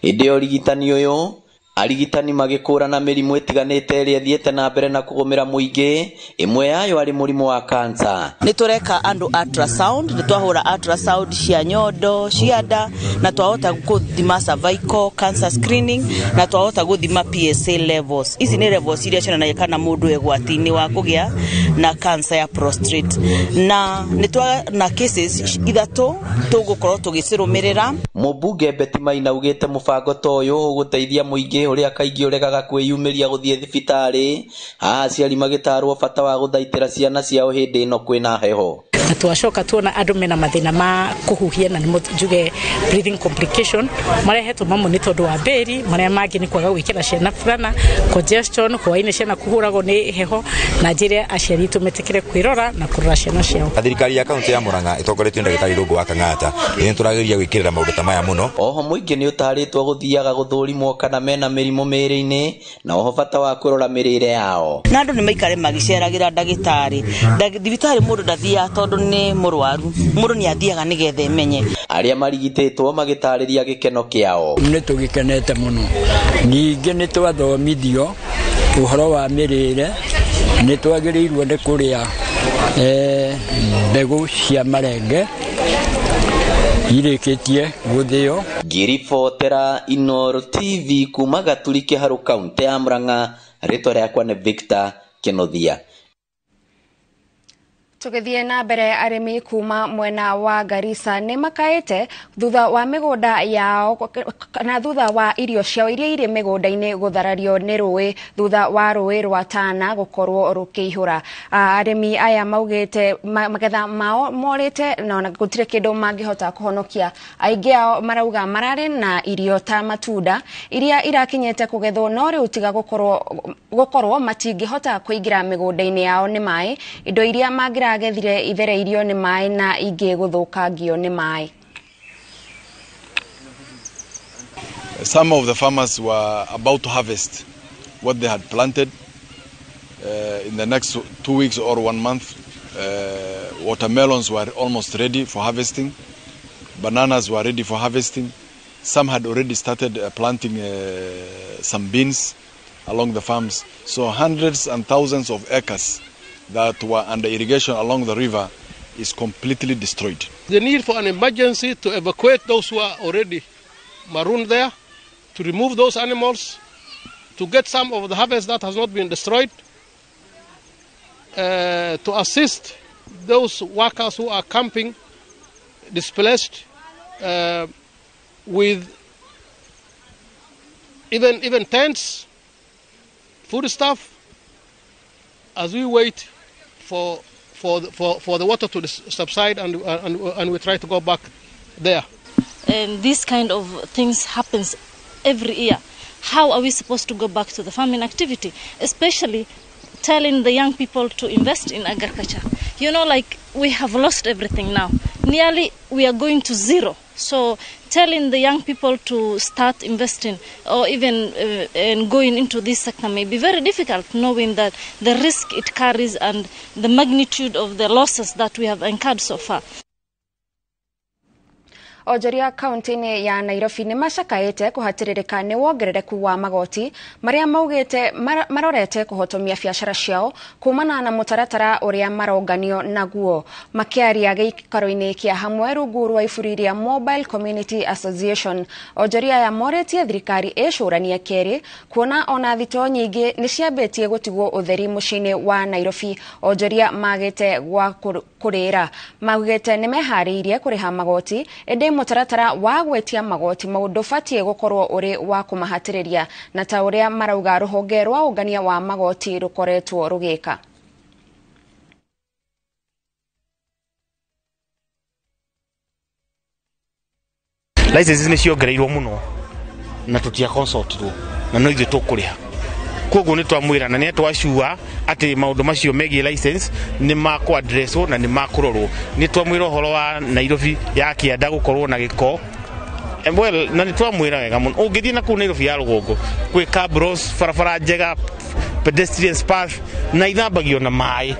Hĩndĩ ya ũrigitani ũyũ arigitani magĩkũrana mĩrimũ ĩtiganĩte ĩrĩa ĩthiĩte na mbere na kũgũmĩra mũingĩ, ĩmwe yayo arĩ mũrimũ wa kansa. Nĩ tũreka andũ ultrasound, nĩ twahũra ultrasound cia nyondo, cia nda, na twahota gũthima cervical cancer screening, na twahota gũthima PSA levels. Ici nĩ levels iria cionanagia kana mũndũ e ũgwati-inĩ wa kũgĩa na cancer ya prostate. Na nĩ twa na cases ithatũ tũgũkorwo tũgĩcirũmĩrĩra. Mũmbunge Betty Maina augĩte mũbango ta ũyũ ũgũteithia mũingĩ ũrĩa kaingĩ ũregaga kwĩyumĩria gũthiĩ thibitarĩ, haha aciari magĩtarwo bata wa gũthaitĩra ciana ciao hĩndĩ ĩno kwĩna heho. Na twacoka tuona andũ mena mathĩna ma kũhuhia na nĩmo njuge breathing complication marehetwo mamwe nĩ tondũ wa mbĩri, marĩa mangĩ nĩ kwaga gwĩkĩra ciana burana, congestion, hwaĩ-inĩ ciana kũhũragwo nĩ heho, na njĩre aciari aitũ metĩkĩre kwĩrora na kũrora ciana ciao. Thirikari ya kaunti ya Murang'a ĩtongoretio nĩ ndagĩtarĩ Irũngũ wa Kang'ata nĩ tũrageria gwĩkĩrĩra maũndũ ta maya mũno. Oho mũingĩ nĩ ũtarĩtwo gũthiaga gũthũrimwo kana mena mĩrimũ mĩĩrĩ-inĩ na oho bata wa kũrora mĩrĩre yao. Na andũ nĩ maikare magĩceragĩra ndagĩtarĩ. Thibitarĩ mũndũ ndathiaga tondũ nĩ mũrwaru, mũndũ nĩ athiaga nĩgetha emenye. Arĩa marigitĩtwo magĩtarĩria gĩkeno kĩao. Nĩ tũgĩkenete mũno, ningĩ nĩ twathomithio ũhoro wa mĩrĩre, nĩ twagĩrĩirwo nĩ kũrĩa mbegũ cia marenge irĩkĩtie gũthĩo. Ngĩribotera Inoro TV kuma Gaturi Kĩharũ kaunti ya Murang'a, rĩtwa rĩakwa nĩ Victor Kinuthia. Tũgĩthiĩ na mbere, arĩmi kuma mwena wa Garissa nĩ makaĩte thutha wa mĩgũnda yao kana thutha wa irio ciao iria irĩ mĩgũnda-inĩ gũtharario nĩ rũĩ thutha wa rũĩ rwa Tana gũkorwo rũkĩihũra. Arĩmi aya maugĩte magetha mao morĩte na ona gũtirĩ kĩndũ mangĩhota kũhonokia. Aingĩ ao marauga mararĩ na irio ta matunda iria irakinyĩte kũgethwo no rĩu tiga gũkorwo matingĩhota kũingĩra mĩgũnda-inĩ yao nĩ maĩ, indo iria mangĩragethire ithereirio nĩ maĩ na ingĩ gũthũkangio nĩ maĩ. Some of the farmers were about to harvest what they had planted in the next 2 weeks or 1 month. Watermelons were almost ready for harvesting. Bananas were ready for harvesting. Some had already started planting some beans along the farms. So hundreds and thousands of acres that were under irrigation along the river is completely destroyed. The need for an emergency to evacuate those who are already marooned there, to remove those animals, to get some of the harvest that has not been destroyed, to assist those workers who are camping, displaced, with even tents, foodstuff, as we wait for the water to subside and we try to go back there. And this kind of things happens every year. How are we supposed to go back to the farming activity, especially telling the young people to invest in agriculture? You know, like we have lost everything now. Nearly we are going to zero. So telling the young people to start investing or even and going into this sector may be very difficult, knowing that the risk it carries and the magnitude of the losses that we have incurred so far. Onjoria kaunti-inĩ ya Nairobi nĩ macakaĩte kũhatĩrĩrĩka nĩ wongerereku wa magoti marĩa maugĩte marorete kũhotomia biacara ciao kumana na mũtaratara ũrĩa maronganio naguo. Makĩaria gĩikaro-inĩ kĩa hamwe rungu rwa iburi rĩa Mobile Community Association, onjoria aya morĩtie thirikari ĩcũranie kerĩ kuona ona thitoo nyingĩ nĩ ciambĩtie gũtigwo ũtheri mũciĩ-inĩ wa Nairobi. Onjoria magĩte gwa kũrĩra maugĩte nĩ meharĩirie kũrĩha magoti ĩndĩ mũtaratara wa gwĩtia magoti mau ndũbatiĩ gũkorwo ũrĩ wa kũmahatĩrĩria na ta ũrĩa marauga rũhonge rwa ũngania wa magoti rũkoretwo rũgĩka. Licenses nĩ ciongereirwo mũno na tũtia consultirwo na no ithuĩ tũkũrĩha, koguo nĩ twamwĩra na nĩ twacua atĩ maũndũ macio megiĩ license nĩ makũ-addresswo na nĩ makũrorwo. Nĩ twamwĩra ũhoro wa Nairobi ya kĩanda gũkorwo na gĩko, well, na nĩ twamwĩra wega mũno. Ũngĩthiĩ na kũu Nairobi ya rũgongo gwĩ cabros, barabara njega, pedestrians path na ithambagio na maĩ,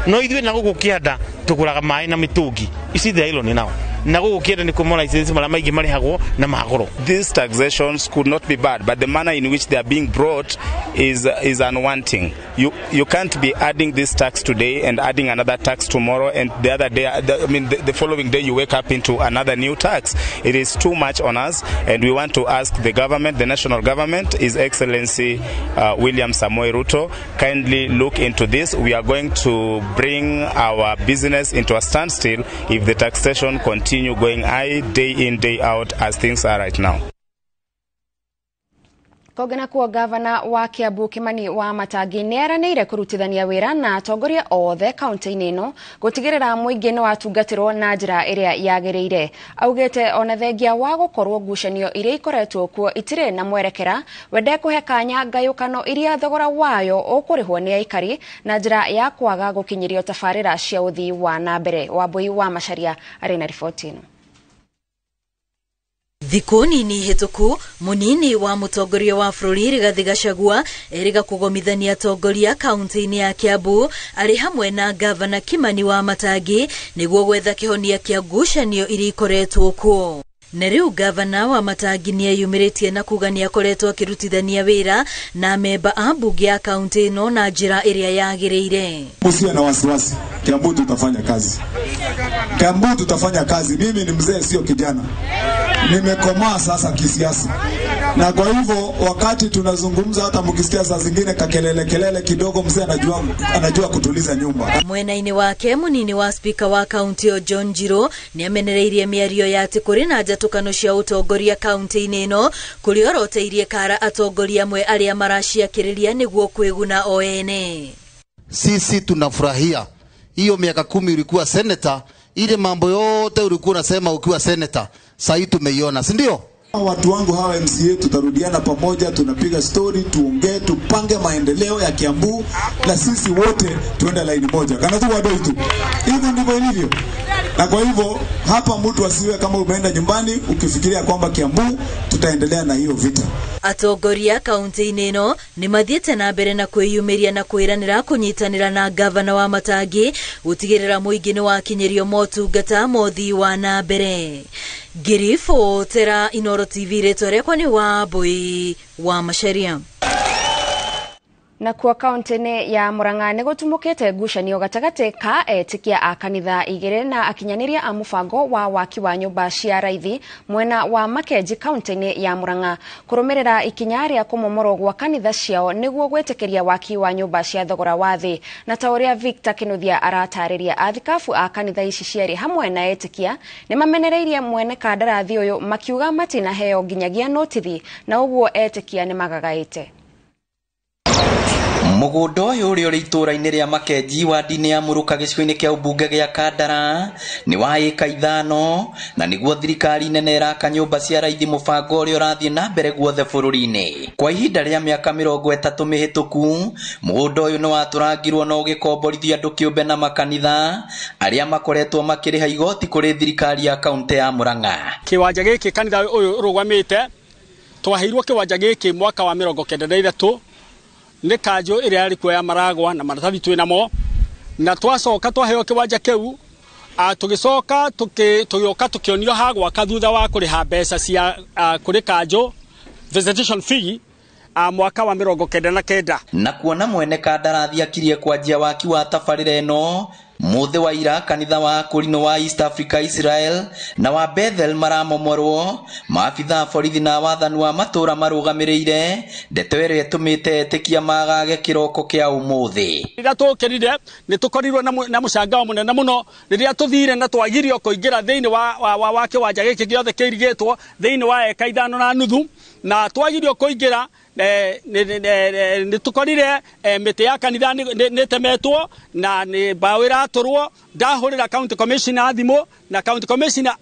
no ithuĩ na gũkũ kĩanda tũgũraga maĩ na mĩtũngi. You see the irony now. Na gũkũ kĩanda nĩ kuo license marĩa maingĩ marĩhagwo na magoro. These taxations could not be bad, but the manner in which they are being brought is unwanting. You can't be adding this tax today and adding another tax tomorrow, and the other day, the following day you wake up into another new tax. It is too much on us, and we want to ask the government, the national government, His Excellency William Samoei Ruto, kindly look into this. We are going to bring our business into a standstill if the taxation continues going high day in, day out as things are right now. Kogena kuo gavana wa Kiambu Kimani wa Matangi nĩ eranĩire kũrutithania wĩra na atongoria othe kaunti-inĩ ĩno gũtigĩrĩra mũingĩ nĩ watungatĩrwo na njĩra ĩrĩa yagĩrĩire. Augĩte ona thengia wa gũkorwo ngucanio iria ikoretwo kuo itirĩ na mwerekera, wende kũhe kanya ngayũkano iria thogora wayo ũkũrĩhwo nĩ aikari na njĩra ya kwaga gũkinyĩrio tabarĩra cia ũthii wa na mbere. Wambui wa Macharia arĩ na riboti ĩno. Thikũ nini hĩtũku mũnini wa mũtongoria wa bũrũri Rigathĩ Gachagua erĩga kũgomithania atongoria kaunti-inĩ ya Kiambu arĩ hamwe na gavana Kimani wa Matangi nĩguo gwetha kĩhonia kĩa ngucanio iria ikoretwo kuo. Na rĩu gavana wa Matangi nĩeyumĩrĩtie na kuga nĩakoretwo akĩrutithania wĩra na memba a mbunge ya kaunti ĩno na njĩra ĩrĩa yagĩrĩire. Usiwe na wasiwasi, Kiambu tutafanya kazi. Kiambu tutafanya kazi. Mimi ni mzee, sio kijana. Nimekomaa sasa kisiasa. Na kwa hivyo wakati tunazungumza, hata mkisikia saa zingine kakelele kelele kidogo, mzee anajua kutuliza nyumba. Mwena-inĩ wake munini wa spika wa kaunti ĩyo John Njirũ nĩamenereirie mĩario ya atĩ kũrĩ na njatũkano cia ũtongoria kaunti-inĩ ĩno kũrĩa oroteirie kara atongoria amwe arĩa maraciakĩrĩria nĩguo kwĩguna o ene. Sisi tunafurahia hiyo miaka 10 ulikuwa senator, ile mambo yote ulikuwa unasema ukiwa senator, sasa tumeiona, si ndio? Watu wangu hawa MCA tutarudiana pamoja, tunapiga story, tuongee, tupange maendeleo ya Kiambu na sisi wote tuende line moja. Kana tu wadoi tu. Hivyo ndivyo ilivyo. Na kwa hivyo hapa mtu asiwe kama umeenda nyumbani ukifikiria kwamba Kiambu tutaendelea na hiyo vita. Atongoria kaunti-inĩ ĩno nĩ mathiĩte na mbere na kwĩyumĩria na kwĩranĩra kũnyitanĩra na gavana wa Matangi gũtigĩrĩra mũingĩ nĩ wakinyĩrio motungata ma ũthii wa na mbere. Ngĩribotera Inooro TV, rĩtwa rĩakwa nĩ Wambui wa Macharia. Na kuo kaunti-inĩ ya Murang'a nĩ gũtumũkĩte ngucanio gatagatĩ ka etĩkia a kanitha igĩrĩ na akinyanĩria a mũbango wa waki wa nyũmba cia raithi mwena wa Makenji kaunti-inĩ ya Murang'a kũrũmĩrĩra ikinya rĩa kũmomorwo gwa kanitha ciao nĩguo gwĩtĩkĩria waki wa nyũmba cia thogora wa thĩ. Na ta ũrĩa Victor Kinuthia aratarĩria, athikabu a kanitha ici cierĩ hamwe na etĩkia nĩ mamenereirie mwene kandarathi ũyũ makiuga matinaheo nginyagia notithi na ũguo etĩkia nĩ magagaĩte. Mũgũnda ũyũ ũrĩa ũrĩ itũũra-inĩ rĩa Makenji wadi-inĩ ya Mũrũka gĩcigo-inĩ kĩa ũmbunge gĩa Kandara nĩ wa ĩka 5 na nĩguo thirikari nene ĩraka nyũmba cia raithi mũbango ũrĩa ũrathiĩ na mbere guothe bũrũri-inĩ. Kwa ihinda rĩa mĩaka 30 mĩhĩtũku mũgũnda ũyũ nĩ watũrangirwo na ũgĩkomborithio andũ kĩũmbe na makanitha arĩa makoretwo makĩrĩha igoti kũrĩ thirikari ya kaunti ya Murang'a. Kĩwanja gĩkĩ kanitha ũyũ ũrũgamĩte twaheirwo kĩwanja gĩkĩ mwaka wa 93 nĩ kanjũ ĩrĩa yarĩ kuo ya Maragwa na maratathi twĩ namo, na twacoka twaheo kĩwanja kĩu Tũgĩcoka tũgĩũka tũkĩonio ha gwaka thutha wa kũrĩha mbeca cia kũrĩ kanjũ visitation fee mwaka wa 99. Na kuona mwene kandarathi akirie kwanjia waki wa tabarĩra ĩno mũthĩ wa ira kanitha wa Akũrinũ wa East Africa Israel na wa Bethel maramomorwo. Maabitha a borithi na wathani wa matũra marũgamĩrĩire ndeto ĩrĩa ĩtũmĩte etĩkia magage kĩroko kĩa ũmũthĩ. Rĩrĩa tũkĩrire nĩ tũkorirwo na mũcangao mũnene mũno rĩrĩa tũthire na twagirio kũingĩra thĩinĩ wa kĩwanja gĩkĩ gĩothe kĩirigĩtwo thĩinĩ wa eka 5.5 na twagirio kũingĩra nĩ tũkorire mĩtĩ ya kanitha nĩ ĩtemetwo na nĩ mbaũ ĩratũrwo. Ndahũrĩra county commissioner thimũ na county commissioner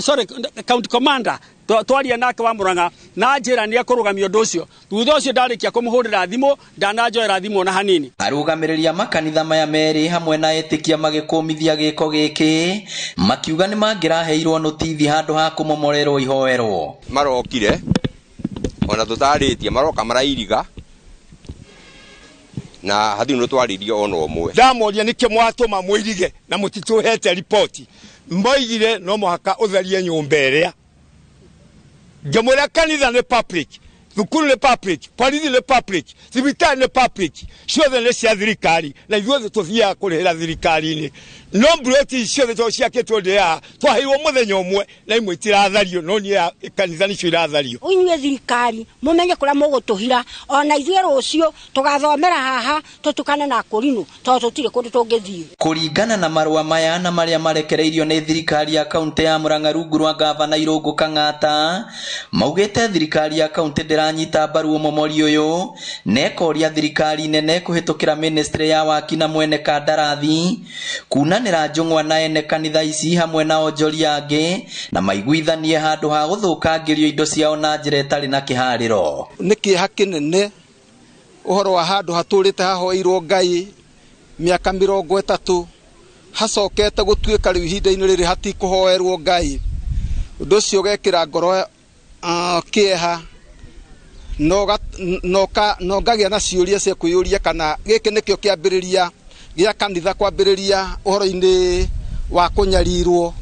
sorry county commander twaria nake wa Murang'a na njĩra nĩ ekũrũgamia ũndũ ũcio. Thutha ũcio ndarĩkia kũmũhũrĩra thimũ ndananjoera thimũ na hanini. Arũgamĩrĩri a makanitha maya merĩ hamwe na etĩkia magĩkũmithia gĩko gĩkĩ makiuga nĩ mangĩraheirwo notithi handũ ha kũmomorerwo ihoerwo. Marokire ona tũtarĩtie maroka marairiga na hatirĩ ũndũ twaririe ona ũmwe. Ndamoria nĩkĩ mwatũma mũirige na mũtitũhete riboti. Moigire no mũhaka ũtherie nyũmba ĩrĩa. Ngĩmwĩra kanitha nĩ public, thukuru nĩ public, borithi nĩ public, thibitarĩ nĩ public, ciothe nĩ cia thirikari na ithuothe tũthiaga kũrĩhĩra thirikari-inĩ. No mburoti ciothe tondũ ciakĩtwo ndĩ twaheirwo mũthenya ũmwe na imwe itirathario no niĩ kanitha nĩcio irathario. Inyuĩ thirikari mũmenye kũrĩa mũgũtũhira ona ithuĩ rũciũ tũgathomera haha tũtukane na Akũrinũ tondũ tũtirĩ kũndũ tũngĩthiĩ. Kũringana na marũa maya na marĩa marekereirio nĩ thirikari ya kaũntĩ ya Murang'a rungu rwa gavana Irũngũ Kang'ata maugĩte thirikari ya kaũntĩ ndĩranyita mbaru ũmomori ũyũ na ĩkoria thirikari nene kũhĩtũkĩra ministry ya waki na mwene kandarathi kunanĩra njũng'wa na ene kanitha ici hamwe na onjoria angĩ na maiguithanie handũ ha gũthũkangĩrio indo ciao na njĩra ĩtarĩ na kĩharĩro. Nĩ kĩeha kĩnene ũhoro wa handũ hatũrĩte hahoeirwo Ngai mĩaka 30 hacokete gũtuĩka rĩu ihinda-inĩ rĩrĩ hatikũhoerwo Ngai. Ũndũ ũcio ũgekĩra ngoro kĩeha no ngagĩa na ciũria cia kwĩyũria kana gĩkĩ nĩkĩo kĩambĩrĩria gĩa kanitha kwambĩrĩria ũhoro-inĩ wa kũnyarirwo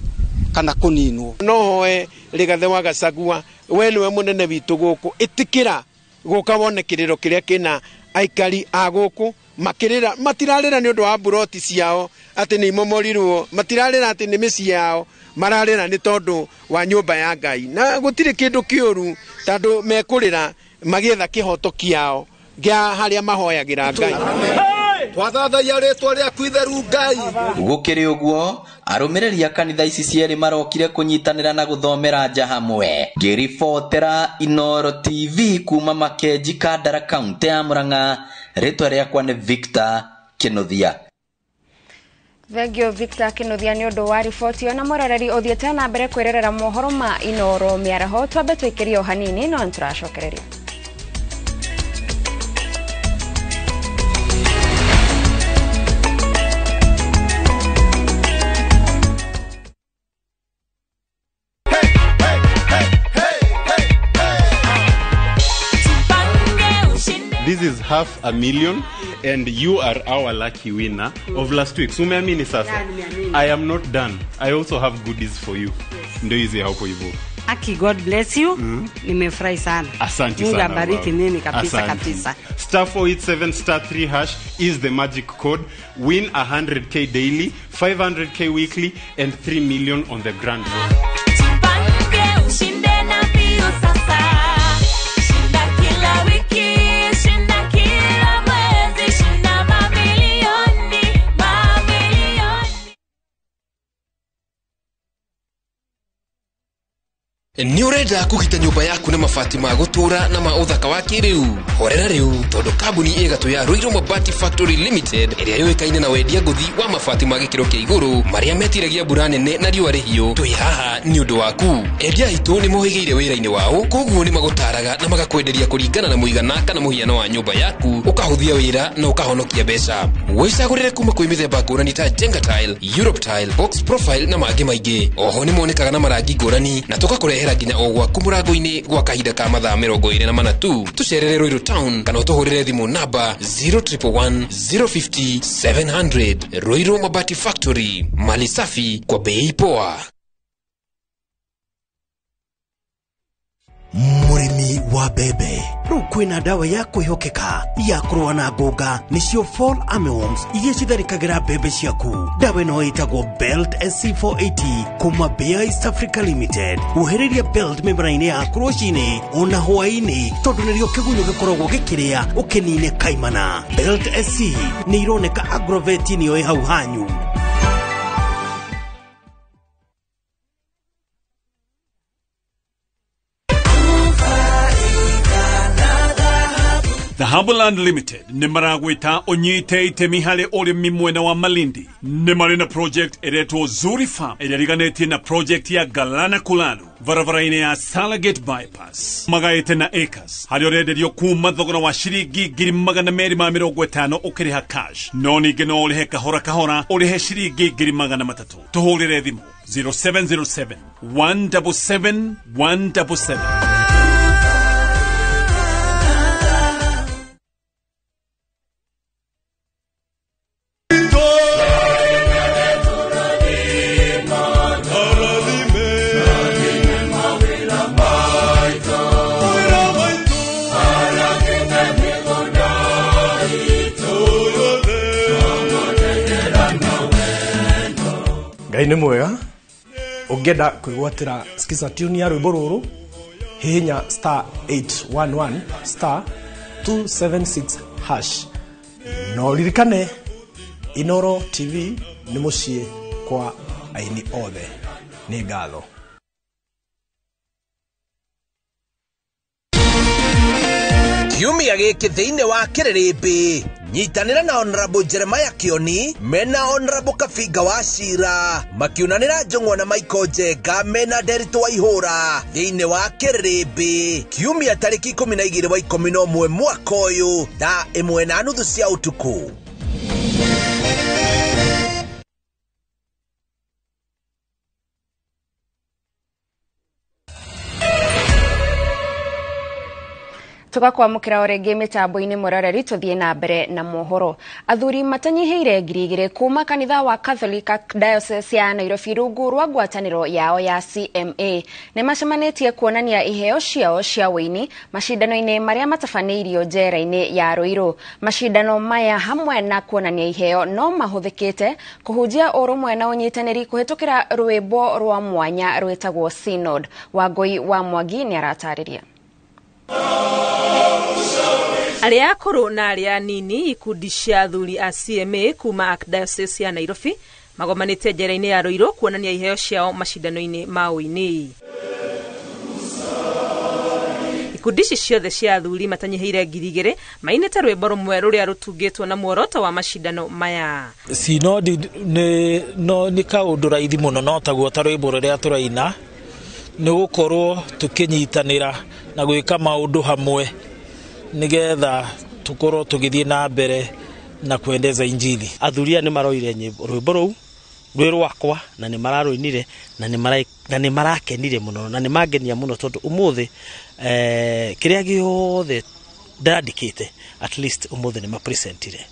kana kũninwo. No hoe Rigathĩ wa Gachagua we nĩwe mũnene witũ gũkũ, ĩtĩkĩra gũka wone kĩrĩro kĩrĩa kĩna aikari a gũkũ makĩrĩra. Matirarĩra nĩ ũndũ wa mburoti ciao atĩ nĩ imomorirwo, matirarĩra atĩ nĩ mĩciĩ yao, mararĩra nĩ tondũ wa nyũmba ya Ngai na gũtirĩ kĩndũ kĩũru tondũ mekũrĩra magĩetha kĩhoto kĩao gĩa harĩa mahoyagĩra Ngai. Twathathaia rĩtwa rĩaku itheru Ngai. Gũkĩrĩ ũguo arũmĩrĩri a kanitha ici cierĩ marokire kũnyitanĩra na gũthomera nja hamwe. Ngĩribotera Inooro TV kuma Makenji, Kandara, kaũntĩ ya Murang'a, rĩtwa rĩakwa nĩ Victor Kĩnuthia. Thengio Victor Kĩnuthia nĩ ũndũ wa riboti ĩyo. Na mwĩroreri ũthiĩte na mbere kwĩrorera mohoro ma Inooro mĩaraho, twambe twĩkĩrie o hanini no nĩtũracokereria. This is 500,000 and you are our lucky winner of last week. So umeamini sasa? Yeah, I am not done. I also have goodies for you. Yes. Ndio hizi hapo hivyo. Aki, God bless you. Nimefurahi sana. Asante Mungu sana. abariki nini kabisa. Asante. Kabisa. *487*3 hash is the magic code. Win 100K daily, 500K weekly and 3 million on the grand draw. Nĩ ũrenda kũgita nyũmba yaku na mabati ma gũtũũra na ma ũthaka wa kĩrĩu? Horera rĩu tondũ kambuni ĩgatũ ya Ruiru Mabati Factory Limited ĩrĩa yũĩkaine na wendia ngũthi wa mabati ma gĩkĩro kĩa igũrũ marĩa metiragia mbura nene na riũa rĩhiũ, twĩ haha nĩ ũndũ waku. Endia aitũ nĩ mohĩgĩire wĩra-inĩ wao, koguo nĩ magũtaraga na magakwenderia kũringana na mũigana kana mũhiano wa nyũmba yaku, ũkahũthia wĩra na ũkahonokia mbeca. Wĩcagũrĩre kuma kwĩ mĩthemba ngũrani ta Jenga Tile, Europe Tile, Box Profile na mangĩ maingĩ. Oho nĩ monekaga na marangi ngũrani na tũgakũrehera tũgũkũrehera nginya o gwaku mũrango-inĩ gwa kahinda ka mathaa 24 tu. Tũcerere Ruiru Town kana ũtũhũrĩre thimũ namba 0111 050 700. Ruiru Mabati Factory, mali safi kwa bei poa. Mũrĩmi wa mbembe, rĩu kwĩna ndawa ya kwĩhokeka ya kũrũa na ngũnga, nĩcio Fall Armyworms iria citharĩkagĩra mbembe ciaku. Ndawa ĩno ĩtagwo Belt SC480 kuma Bayer East Africa Limited. Wohereria Belt mĩmera-inĩ yaku rũcinĩ ona hwaĩ-inĩ, tondũ nĩrĩo kĩgunyũ gĩkoragwo gĩkĩrĩa ũkĩnine kaimana. Belt SC nĩ ironeka Agrovet nĩyo ĩ hau hanyu. Dhahabuland Limited nĩ maragwĩta ũnyite itemi harĩ ũrĩmi mwena wa Malindi. Nĩ marĩ na project ĩretwo Zuri Farm ĩrĩa ĩriganĩtie na project ya Galana Kulalu barabara-inĩ ya Salagate Bypass. Magaĩte na acres harĩa ũrenderio kuma thogora wa ciringi 250,000 ũkĩrĩha cash, no ningĩ no ũrĩhe kahora kahora ũrĩhe ciringi 300,000. Tũhũrĩre thimũ 0707 177 177. Ngai nĩ mwega. Ũngĩenda kwĩgwatĩra skiza tune ya rwĩmbo rũrũ, hihinya star 811 star 276 hash. No ririkane Inoro TV nĩ mũciĩ kwa aini othe. Nĩ ngatho. Kiumia gĩkĩ thĩinĩ wa Kĩrĩrĩmbĩ, nyitanĩra na Honorable Jeremiah Kioni mena Honorable Kabinga wa Cira makiunanĩra Njũng'wa na Michael Njenga mena Nderitu wa Ihũra thĩinĩ wa Kĩrĩrĩmbĩ, kiumia tarĩki 12 wa 11 mwaka ũyũ thaa 1:30 cia ũtukũ. Tugakwamukira o rĩngĩ mĩtambo-inĩ mũroreri, tũthiĩ na mbere na mohoro. Athuri matanyihĩire 2,000 kuma kanitha wa Catholic Diocese ya Nairobi rungu rwa ngwatanĩro yao ya CMA nĩ macemanĩtie kuonania iheo ciao cia ũini macindano-inĩ marĩa matabanĩirio njera-inĩ ya Ruiru. Macindano maya hamwe na kuonania iheo no mahũthĩkĩte kũhunjia ũrũmwe na ũnyitanĩri kũhĩtũkĩra rwĩmbo rwa mwanya rwĩtagwo Synod. Wangũi wa Mwangi nĩ aratarĩria. Arĩa akũrũ na arĩa anini ikundi cia athuri a CMA kuma Archdiocese ya Nairobi magomanĩte njera-inĩ ya Ruiru kuonania iheo ciao macindano-inĩ ma ũini. Ikundi ici ciothe cia athuri matanyihĩire 2,000 mainĩte rwĩmbo rũmwe rũrĩa rũtungĩtwo na muoroto wa macindano maya. Sinodi nĩ kaũndũ raithi mũno, no taguo ta rwĩmbo rũrĩa tũraina nĩ gũkorwo tũkĩnyitanĩra na gwĩka maũndũ hamwe nigetha tukorwo tũgĩthiĩ na mbere na kuendeza injili. Athuri aya nĩ maroire nyĩmbo rwĩmbo rũu rwĩ rwakwa na nĩ mararũinire na nĩ marakenire mũno na nĩ mangenia mũno tondũ ũmũthĩ kĩrĩa gĩothe ndandĩkĩte at least ũmũthĩ nĩ mapresentire.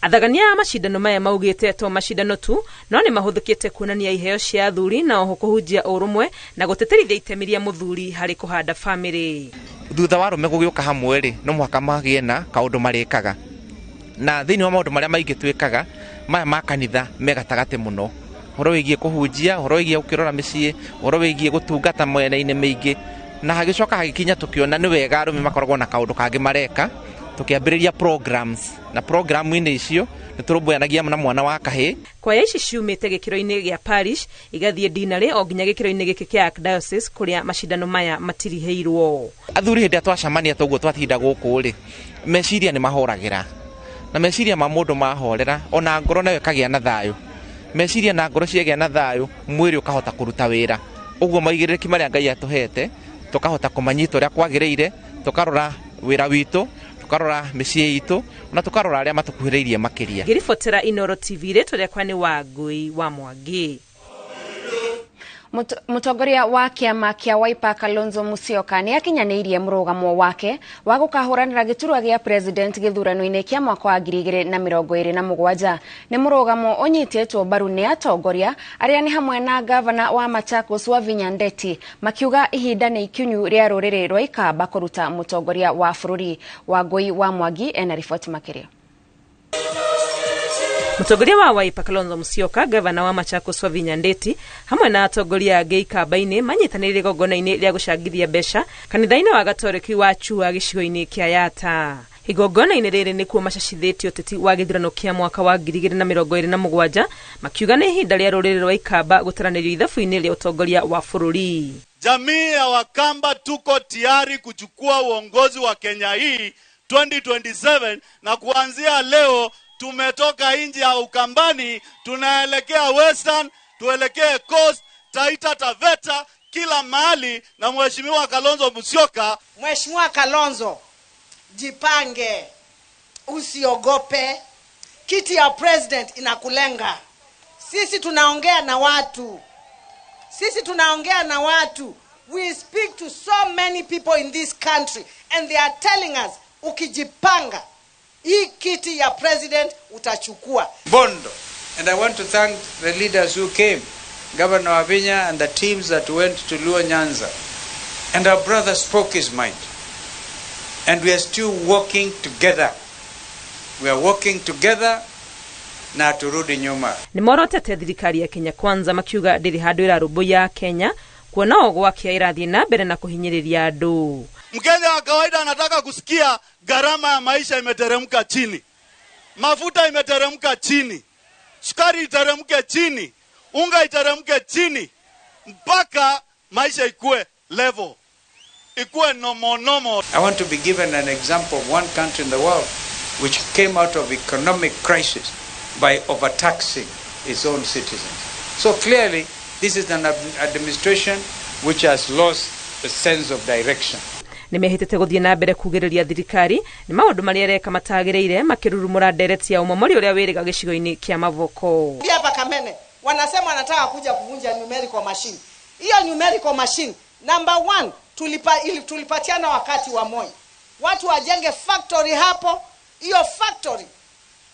Athagania a macindano maya maugĩte to macindano tu no nĩ mahũthĩkĩte kuonania iheo cia athuri na oho kũhunjia ũrũmwe na gũtĩtĩrithia itemi rĩa mũthuri harĩ kũhanda bamĩrĩ. Thutha wa arũme gũgĩũka hamwe rĩ, no mũhaka magĩe na kaũndũ marĩkaga, na thĩinĩ wa maũndũ marĩa maingĩ twĩkaga maya ma kanitha me gatagatĩ mũno, ũhoro wĩgiĩ kũhunjia, ũhoro wĩgiĩ gũkĩrora mĩciĩ, ũhoro wĩgiĩ gũtungata mwena-inĩ mĩingĩ, na hagĩcoka hagĩkinya tũkĩona nĩ wega arũme makoragwo na kaũndũ kangĩ mareka. Tukiambĩrĩria programs na programu-inĩ icio nĩ tũrũmbũyanagia na mwana wa kahĩĩ. Kwaya ici ciumĩte gĩkĩro-inĩ gĩa parish igathiĩ dinarĩ o nginya gĩkĩro-inĩ gĩkĩ kĩa archdiocese kũrĩa macindano maya matirihĩirwo. Athuri hĩndĩ ĩrĩa twacemania toguo twatinda gũkũ rĩ, meciria nĩ mahoragĩra, na meciria ma mũndũ mahorera ona ngoro nayo ĩkagĩa na thayũ. Meciria na ngoro ciagĩa na thayũ, mwĩrĩ ũkahota kũruta wĩra. Ũguo maigĩrĩrĩki marĩa Ngai atũhete tũkahota kũmanyita ũrĩa kwagĩrĩire, tũkarora wĩra witũ, tukarora mĩciĩ itũ na tukarora arĩa matũkuhĩrĩirie makĩria. Ngĩribotera Inoro TV, rĩtwa rĩakwa nĩ Wangũi wa Mwangi. Mũtongoria wa kĩama kĩa Wiper Kalonzo Musyoka nĩ akinyanĩirie mũrũgamo wake wa gũkahũranĩra gĩturwa gĩa president gĩthurano-inĩ kĩa mwaka wa 2027. Nĩ mũrũgamo ũnyitĩtwo mbaru nĩ atongoria arĩa nĩ hamwe na gavana wa Machakos Wavinya Ndeti, makiuga ihinda nĩ ikinyu rĩa rũrĩrĩ rwa Ikamba kũruta mũtongoria wa bũrũri. Wangũi wa Mwangi ena riboti makĩria. Mũtongoria wa Wiper Kalonzo Musyoka, gavana wa Machakos Wavinya Ndeti hamwe na atongoria angĩ Ikamba-inĩ manyitanĩire igongona-inĩ rĩa gũcangithia mbeca kanitha-inĩ wa Gatoreki wa Chua gĩcigo-inĩ kĩa Yatta. Igongona-inĩ rĩrĩ nĩkuo macacithĩtie ũteti wa gĩthurano kĩa mwaka wa 2027, makiuga nĩ ihinda rĩa rũrĩrĩ rwa Ikamba gũtaranĩrio ithabu-inĩ rĩa ũtongoria wa bũrũri. Jamii ya Wakamba tuko tayari kuchukua uongozi wa Kenya hii 2027, na kuanzia leo tumetoka nje ya Ukambani, tunaelekea Western, tuelekee Coast, Taita Taveta, kila mahali na Mheshimiwa Kalonzo Musyoka. Mheshimiwa Kalonzo, jipange, usiogope. Kiti ya president inakulenga. Sisi tunaongea na watu. Sisi tunaongea na watu. We speak to so many people in this country and they are telling us, ukijipanga, hii kiti ya president utachukua. Bondo. And I want to thank the leaders who came, Governor Wavinya and the teams that went to Luo Nyanza. And our brother spoke his mind. And we are still working together. We are working together na turudi nyuma. Nĩ morotete thirikari ya Kenya Kwanza makiuga ndĩrĩ handũ ĩrarũmbũiya Kenya kuona o gwakia ĩrathiĩ na mbere na kũhinyĩrĩria andũ. Mkenya wa kawaida anataka kusikia gharama ya maisha imeteremka chini, mafuta imeteremka chini, sukari iteremke chini, unga iteremke chini, mpaka maisha ikue level, ikue normal normal. I want to be given an example of one country in the world which came out of economic crisis by overtaxing its own citizens. So clearly, this is an administration which has lost the sense of direction. Nĩ mehĩtĩte gũthiĩ na mbere kugĩrĩria thirikari nĩ maũndũ marĩa ĩreka matagĩrĩire, makĩrurumũra ndereti ya ũmomori ũrĩa wĩrĩga gĩcigo-inĩ kĩa Mavoko. Hapa Kamene wanasema wanataka kuja kuvunja numerical machine. Hiyo numerical machine number 1 tulipatiana wakati wa Moi. Watu wajenge factory hapo, hiyo factory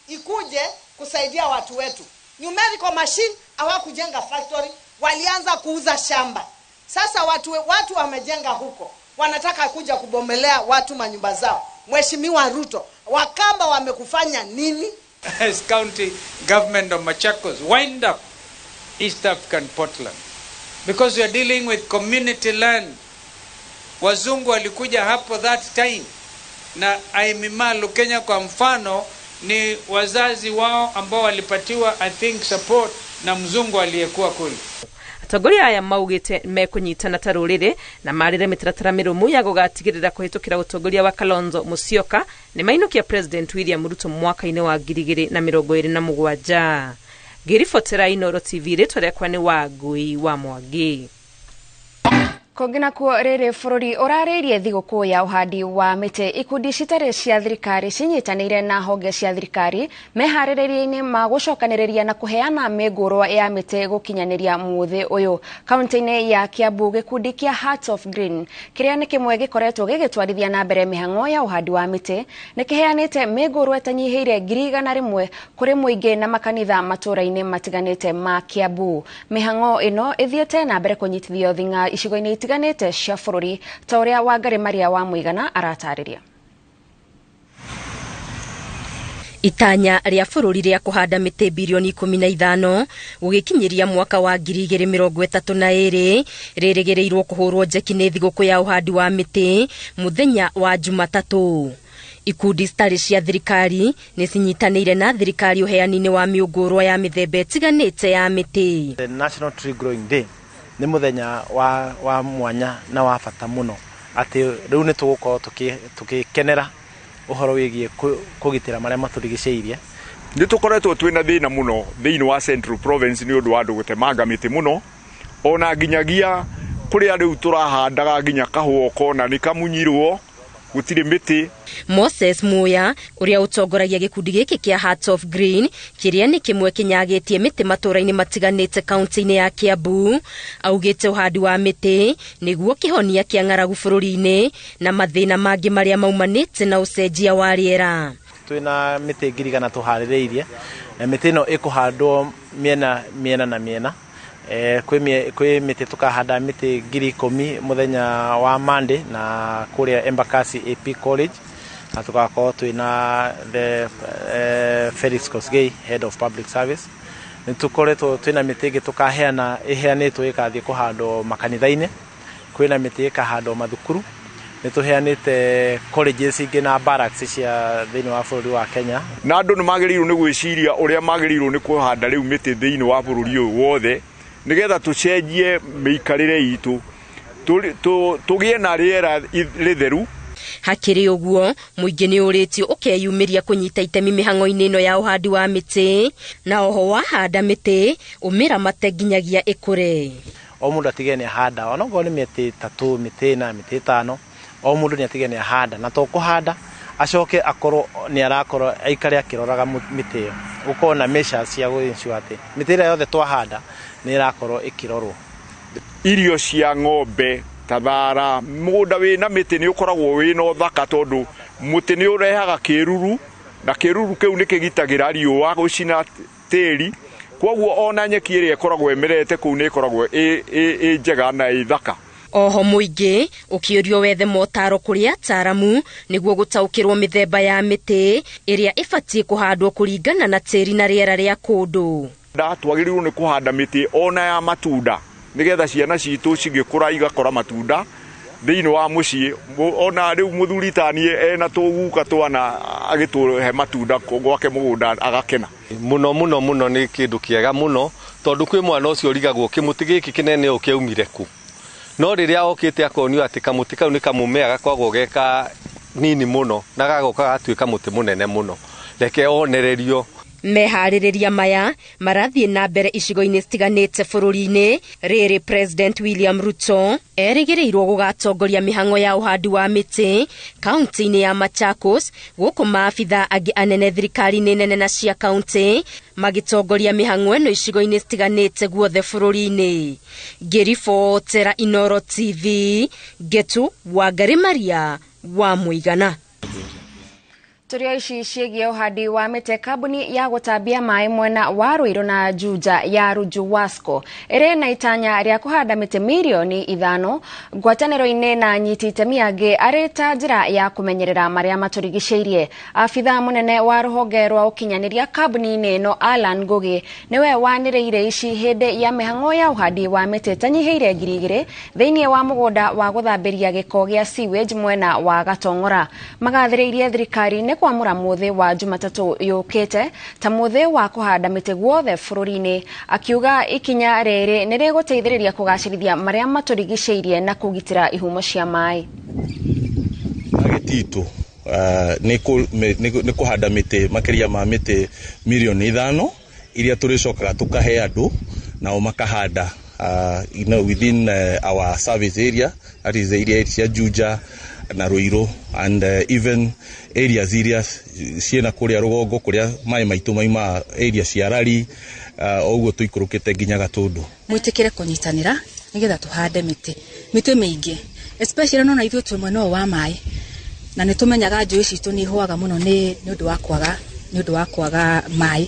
ikuje kusaidia watu wetu. Numerical machine hawakujenga factory, walianza kuuza shamba. Sasa watu wamejenga huko, wanataka kuja kubomelea watu manyumba zao. Mheshimiwa Ruto, Wakamba wamekufanya nini? As county government of Machakos, wind up East African Portland, because we are dealing with community land. Wazungu walikuja hapo that time, na Aimima Lukenya kwa mfano ni wazazi wao ambao walipatiwa, I think, support na mzungu aliyekuwa kule. Atongoria aya maugĩte mekũnyitana ta rũrĩrĩ na marĩre mĩtaratara mĩrũmu ya gũgatigĩrĩra kũhĩtũkĩra ũtongoria wa Kalonzo Musyoka nĩ mainũkia President William Ruto mwaka-inĩ wa 2027. Ngĩribotera Inooro TV, rĩtwa rĩakwa nĩ Wangũi wa Mwangi. Kũngĩ nakuo rĩrĩ bũrũri ũrarĩirie thigũkũ ya ũhandi wa mĩtĩ, ikundi citarĩ cia thirikari cinyitanĩire na honge cia thirikari meharĩrĩria-inĩ ma gũcokanĩrĩria na kũheana mĩngũrwa ya mĩtĩ gũkinyanĩria mũthĩ ũyũ. Kaunti-inĩ ya Kiambu, gĩkundi kĩa Hearts of Green kĩrĩa nĩ kĩmwe gĩkoretwo gĩgĩtwarithia na mbere mĩhang'o ya ũhandi wa mĩtĩ nĩ kĩheanĩte mĩngũrwa ĩtanyihĩire 100,000 kũrĩ mũingĩ na makanitha matũũra-inĩ matiganĩte ma Kiambu. Mĩhang'o ĩno ĩthiĩte na mbere kũnyitithio thing'a icigo-inĩ itiganĩte cia bũrũri ta ũrĩa Wangari Maria wa Mũigana aratarĩria. Itanya rĩa bũrũri rĩa kũhanda mĩtĩ birioni 15 gũgĩkinyĩria mwaka wa 2032 rĩrĩgĩrĩirwo kũhũrwo njeki nĩ thigũkũ ya ũhandi wa mĩtĩ mũthenya wa Jumatatũ. Ikundi citarĩ cia thirikari nĩ cinyitanĩire na thirikari ũheani-inĩ wa mĩũngũrwa ya mĩthemba ĩtiganĩte ya mĩtĩ. The National Tree Growing Day nĩ mũthenya wa mwanya na wa bata mũno, atĩ rĩu nĩ tũgũkorwo tũgĩkenera ũhoro wĩgiĩ kũgitĩra marĩa matũrigicĩirie. Nĩ tũkoretwo twĩna thĩna mũno thĩinĩ wa Central Province nĩ ũndũ wa andũ gũtemanga mĩtĩ mũno, ona nginyagia kũrĩa rĩu tũrahandaga nginya kahũa ũkona nĩ kamunyirwo Gũtirĩ mĩtĩ. Moses Muya ũrĩa ũtongoragia gĩkundi gĩkĩ kĩa Hearts of Green kĩrĩa nĩ kĩmwe kĩnyagĩtie mĩtĩ matũũra-inĩ matiganĩte kaunti-inĩ ya Kiambu augĩte ũhandi wa mĩtĩ nĩguo kĩhonia kĩa ng'aragu bũrũri-inĩ na mathĩna mangĩ marĩa maumanĩte na ũcenjia wa rĩera. Twĩna mĩtĩ 100,000 tũharĩrĩirie na mĩtĩ ĩno ĩkũhandwo mĩena mĩena na mĩena. Kwĩ mĩtĩ tũkahanda mĩtĩ 10,000 mũthenya wa Monday na kũrĩa Embakasi AP College, na tũgakorwo twĩna the Felix Kosgei, Head of Public Service. Nĩ tũkoretwo twĩna mĩtĩ ĩngĩ tũkaheana ĩheanĩtwo ĩgathiĩ kũhandwo makanitha-inĩ, kwĩna mĩtĩ ĩkahandwo mathukuru, nĩ tũheanĩte colleges ingĩ na barracks cia thĩinĩ wa bũrũri wa Kenya. Na andũ nĩ magĩrĩirwo nĩ gwĩciria ũrĩa magĩrĩirwo nĩ kũhanda rĩu mĩtĩ thĩinĩ wa bũrũri ũyũ wothe nĩgetha tũcenjie mĩikarĩre itũ, tũgĩe na rĩera rĩtheru. Hakĩrĩ ũguo mũingĩ nĩ ũrĩtio ũkeyumĩria kũnyita itemi mĩhang'o-inĩ ĩno ya ũhandi wa mĩtĩ, na oho wahanda mĩtĩ ũmĩramate nginyagia ĩkũre. O mũndũ atige nĩ ahanda, onokorwo nĩ mĩtĩ 3, mĩtĩ 4, mĩtĩ 5, o mũndũ nĩ atige nĩ ahanda, na to kũhanda acoke akorwo nĩ arakorwo aikare akĩroraga mĩtĩ ĩyo, gũkorwo na measures cia gũ-ensure atĩ mĩtĩ ĩrĩa yothe twahanda nĩ ĩrakorwo ĩkĩrorwo. Irio cia ng'ombe ta thara, mũgũnda wĩna mĩtĩ nĩ ũkoragwo wĩna ũthaka tondũ mũtĩ nĩ ũrehaga kĩruru, na kĩruru kĩu nĩ kĩgitagĩra riũa gũcina tĩri, kwoguo ona nyeki ĩrĩa ĩkoragwo ĩmerete kũu nĩ ĩkoragwo ĩ njega na ĩ thaka. Oho mũingĩ ũkĩũrio wethe motaro kũrĩ ataaramu nĩguo gũtaũkĩrwo mĩthemba ya mĩtĩ ĩrĩa ĩbatiĩ kũhandwo kũringana na tĩri na rĩera rĩa kũndũ. Twagĩrĩirwo nĩ kũhanda mĩtĩ ona ya matunda nĩgetha ciana citũ cigĩkũra igakora matunda thĩinĩ wa mũciĩ. Ona rĩu mũthuri ta niĩ ena tũguka twana agĩtũhe matunda gwake mũgũnda agakena. Mũno mũno mũno nĩ kĩndũ kĩega mũno tondũ kwĩ mwana ũcio ũrigagwo kĩmũtĩ gĩkĩ kĩnene ũũ kĩaumire kũ, no rĩrĩa okĩte akonio atĩ kamũtĩ kau nĩ kamũmea gakoragwo ge kanini mũno na gagoka gatuĩka mũtĩ mũnene mũno, reke onererio. Meharĩrĩria maya marathiĩ na mbere icigo-inĩ citiganĩte bũrũri-inĩ. Rĩrĩ President William Ruto erĩgĩrĩirwo gũgatongoria mĩhang'o ya ũhandi wa mĩtĩ kaunti-inĩ ya Machakos, gũkũ maabitha angĩ anene thirikari-inĩ nene na cia kaunti magĩtongoria mĩhang'o ĩno icigo-inĩ citiganĩte guothe bũrũri-inĩ. Ngĩribotera Inoro TV, Ngetu Wangari Maria wa Mũigana. Tũrĩ ici ciĩgiĩ ũhandi wa mĩtĩ, kambuni ya gũtambia maĩ mwena wa Ruiru na Juja ya Rujuwasco ĩrĩ na itanya rĩa kũhanda mĩtĩ 5 milioni ngwatanĩro-inĩ na anyiti itemi angĩ arĩ ta njĩra ya kũmenyerera marĩa matũrigicĩirie. Abithaa mũnene wa rũhonge rwa ũkinyanĩria kambuni-inĩ ĩno Alan Ngugi nĩwe wanĩrĩire ici hĩndĩ ya mĩhang'o ya ũhandi wa mĩtĩ ĩtanyihĩire 2,000 thĩinĩ wa mũgũnda wa gũthambĩria gĩko gĩa sewage mwena wa Gatong'ora. Magathĩrĩirie thirikari nĩ kwamũra mũthĩ wa Jumatatũ yũkĩte ta mũthĩ wa kũhanda mĩtĩ guothe bũrũri-inĩ, akiuga ikinya rĩrĩ nĩ rĩgũteithĩrĩria kũgacĩrithia marĩa matũrigicĩirie na kũgitĩra ihumo cia maĩ. Target itũ nĩ kũhanda mĩtĩ makĩria ma mĩtĩ 5 milioni iria tũrĩcokaga tũkahe andũ nao makahanda within our service area, that is the area cia Juja na Ruiru and even areas iria ciĩna kũrĩa rũgongo kũrĩa maĩ maitũ maimaga, area cia Rari, ũguo tũikũrũkĩte nginya Gatũndũ. Mwĩtĩkĩre kũnyitanĩra nĩgetha tũhande mĩtĩ mĩtĩ mĩingĩ, especially nona ithuĩ twĩ mwena ũyũ wa maĩ na nĩ tũmenyaga njũĩ citũ nĩ ihũaga mũno nĩ ũndũ wa kwaga maĩ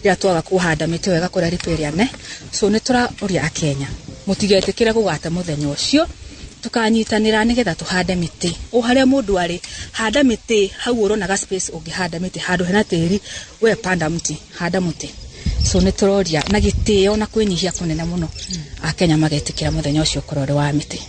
rĩrĩa twaga kũhanda mĩtĩ wega kũrĩa riparian. So nĩ tũraũria akenya mũtigetĩkĩre gũgata mũthenya ũcio, tukanyitanĩra nĩgetha tũhande mĩtĩ o harĩa mũndũ arĩ. Handa mĩtĩ hau ũronaga space, ũngĩhanda mĩtĩ handũ hena tĩri, we panda mti, handa mũtĩ. So nĩ tũroria na gĩtĩo na kwĩnyihia kũnene mũno akenya magetĩkĩra mũthenya ũcio ũkorwo ũrĩ wa mĩtĩ.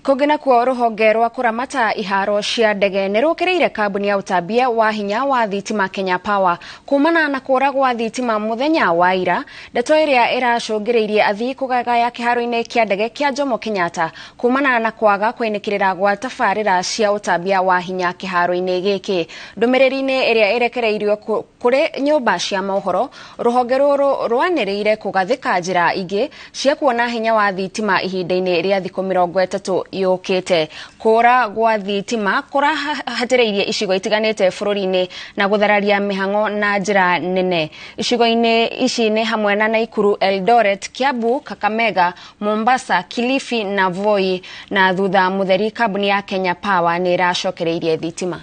Kũngĩ nakuo, rũhonge rwa kũramata iharo cia ndege nĩ rũkĩrĩire kambuni ya ũtambia wa hinya wa thitima Kenya Power kumana na kũra gwa thitima mũthenya wa ira, ndeto ĩrĩa ĩracũngĩrĩirie athii kũgagaya kĩharo-inĩ kĩa ndege kĩa Jomo Kenyatta kumana na kwaga kwĩnĩkĩrĩra gwa tabarĩra cia ũtambia wa hinya kĩharo-inĩ gĩkĩ. Ndũmĩrĩri-inĩ ĩrĩa ĩrekereirio kũrĩ nyũmba cia mohoro, rũhonge rũrũ rwanĩrĩire kũgathĩka njĩra ingĩ cia kuona hinya wa thitima ihinda-inĩ rĩa thikũ 30. yũkĩte. Kũra gwa thitima kũrahatĩrĩirie icigo itiganĩte bũrũri-inĩ na gũthararia mĩhang'o na njĩra nene. Icigo-inĩ ici nĩ hamwe na Nakuru, Eldoret, Kiambu, Kakamega, Mombasa, Kilifi na Voi. Na thutha mũtheri kambuni ya Kenya Power nĩ ĩracokereirie thitima.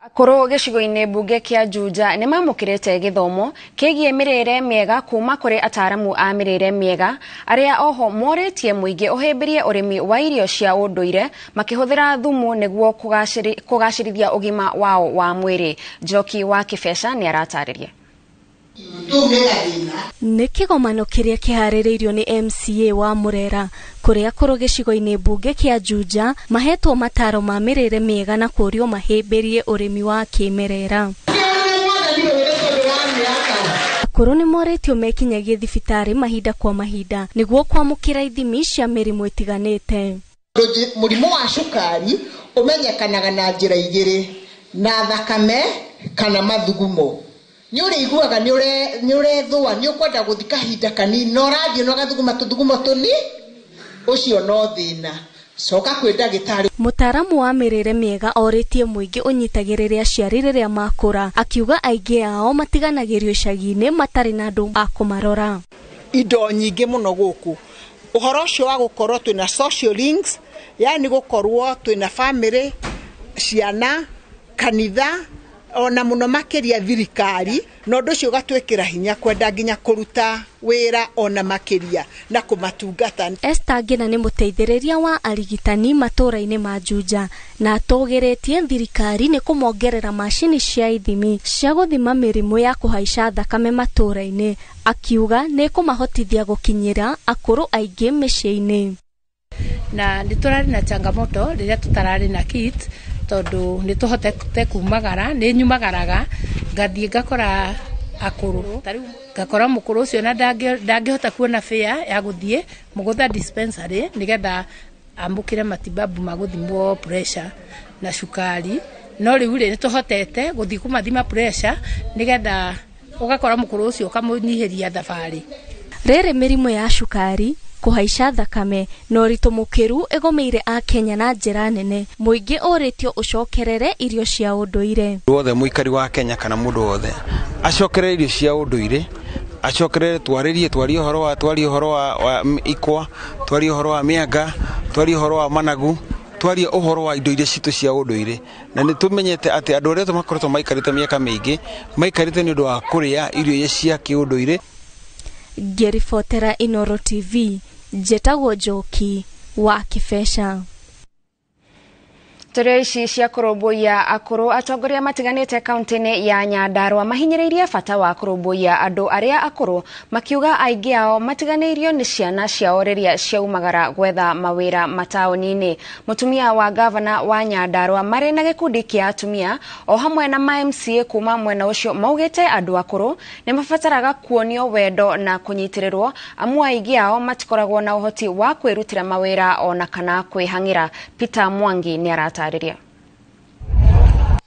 Akũrũ gĩcigo-inĩ mbunge kĩa Juja nĩ mamũkĩrĩte gĩthomo kĩgiĩ mĩrĩre mĩega kuma kũrĩ ataramu a mĩrĩre mĩega arĩa oho morĩtie mũingĩ ũhĩmbĩrie ũrĩmi wa irio cia ũndũire makĩhũthĩra thumu nĩguo kũgacĩrithia ũgima wao wa mwĩrĩ. Njoki wa Kĩbeca nĩ aratarĩria. Nĩ kĩgomano kĩrĩa kĩharĩrĩirio nĩ MCA wa Murera kũrĩa akũrũ gĩcigo-inĩ mbunge kĩa Juja mahetwo mataro ma mĩrĩre mĩega na kũũrio mahĩmbĩrie ũrĩmi wa kĩmerera. Akũrũ nĩ morĩtio mekinyagie thibitarĩ mahinda kwa mahinda nĩguo kwamũkĩra ithimi cia mĩrimũ ĩtiganĩte. Mũrimũ wa cukari ũmenyekanaga na njĩra igĩrĩ, na thakame kana mathugumo. Nĩ ũrĩiguaga nĩ ũrethũa, nĩ ũkwenda gũthiĩ kahinda kanini na ũrathiĩ na ũgathuguma tũthugumo tũni, ũcio no thĩna. Coka kwĩ ndagĩtarĩ. Mũtaaramu wa mĩrĩre mĩega orĩtie mũingĩ ũnyitagĩrĩre aciari rĩrĩa makũra, akiuga aingĩ ao matiganagĩrio icagi-inĩ matarĩ na andũ a kũmarora. Indo nyingĩ mũno gũkũ. Ũhoro ũcio wa gũkorwo twĩna social links, yani gũkorwo twĩna family, ciana, kanitha, ona muno makiria thirikari, na ũndũ ũcio ũgatwĩkĩra hinya kwenda nginya kũruta wĩra ona makiria na kũmatungata. Esther Ngina nĩ mũteithĩrĩria wa arigitani matũũra-inĩ ma Juja na atũgĩrĩtie thirikari nĩ kũmongerera macini cia ithimi cia gũthima mĩrimũ ya kũhaica thakame matũũra-inĩ, akiuga nĩ kũmahotithia gũkinyĩra akũrũ aingĩ mĩciĩ-inĩ. Na nĩ tũrarĩ na changamoto rĩrĩa tũtararĩ na kit, tondu nĩ tũhotete kumagara, nĩ nyumagaraga ngathiĩ ngakora akũrũ, ngakora mũkũrũ ũcio na ndangĩhota kuona fare ya gũthiĩ Mũgũtha dispensary nĩgetha amũkĩre matibabu ma gũthimwo pressure na cukari. No rĩu rĩ, nĩ tũhotete gũthiĩ kũmathima pressure nĩgetha ũgakora mũkũrũ ũcio ũkamũnyihĩria thabarĩ. Rĩrĩ mĩrimũ ya cukari, kũhaica thakame na ũritũ mũkĩru ĩgũmĩire Akenya na njĩra nene, mũingĩ ũrĩtio ũcokerere irio cia ũndũire. Wothe mũikari wa Kenya kana mũndũ wothe acokerere irio cia ũndũire, acokerere twarĩrie, twarie ũhoro wa, twarie ũhoro wa ikwa, twarie ũhoro wa mĩanga, twarie ũhoro wa managu, twarie ũhoro wa indo iria citũ cia ũndũire. Na nĩ tũmenyete atĩ andũ arĩa makoretwo maikarĩte mĩaka mĩingĩ maikarĩte nĩ ũndũ wa kũrĩa irio iria cia kĩũndũire. Ngĩribotera Inooro TV, njetagwo Njoki wa Kĩbeca. Tũrĩ ici cia kũrũmbũiya akũrũ, atongoria matiganĩte kaunti-inĩ ya Nyandarua mahinyĩrĩirie bata wa kũrũmbũiya andũ arĩa akũrũ, makiuga aingĩ ao matiganĩirio nĩ ciana ciao rĩrĩa ciaumagara gwetha mawĩra mataũni-inĩ. Mũtumia wa gavana wa Nyandarua marĩ na gĩkundi kĩa atumia o hamwe na ma MCA kuma mwena ũcio maugĩte andũ akũrũ nĩ mabataraga kuonio wendo na kũnyitĩrĩrwo, amu aingĩ ao matikoragwo na ũhoti wa kwĩrutĩra mawĩra ona kana kwĩhang'ĩra. Peter Mwangi nĩ arata.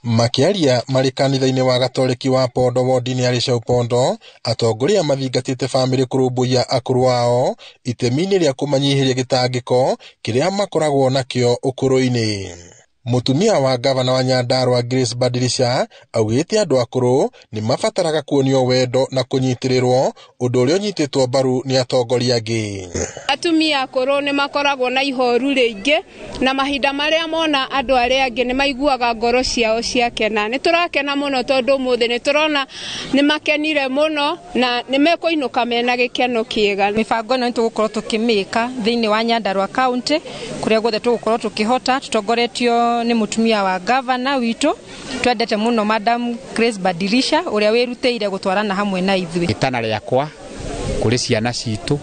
Makĩaria marĩ kanitha-inĩ wa Gatoreki wa Pondo wodi-inĩ ya Rĩcau Pondo, atongoria mathingatĩte bamĩrĩ kũrũmbũiya akũrũ ao itemi-inĩ rĩa kũmanyihĩria gĩtangĩko kĩrĩa makoragwo nakĩo ũkũrũ-inĩ. Mũtumia wa gavana wa Nyandarua Grace Badilisha augĩte andũ akũrũ nĩ mabataraga kuonio wendo na kũnyitĩrĩrwo, ũndũ ũrĩa ũnyitĩtwo mbaru nĩ atongoria angĩ. Atumia akũrũ nĩ makoragwo na ihoru rĩingĩ, na mahinda marĩa mona andũ arĩa angĩ nĩ maiguaga ngoro ciao ciakena. Nĩ tũrakena mũno tondũ ũmũthĩ nĩ tũrona nĩ makenire mũno na nĩ mekũinũka mena gĩkeno kĩega. Mĩbango ĩno nĩ tũgũkorwo tũkĩmĩka thĩinĩ wa Nyandarua County kũrĩa guothe tũgũkorwo tũkĩhota, tũtongoretio nĩ mũtumia wa gavana witũ twendete mũno Madam Grace Badilisha ũrĩa wĩrutĩire gũtwarana hamwe na ithuĩ. Itana rĩakwa kũrĩ ciana citũ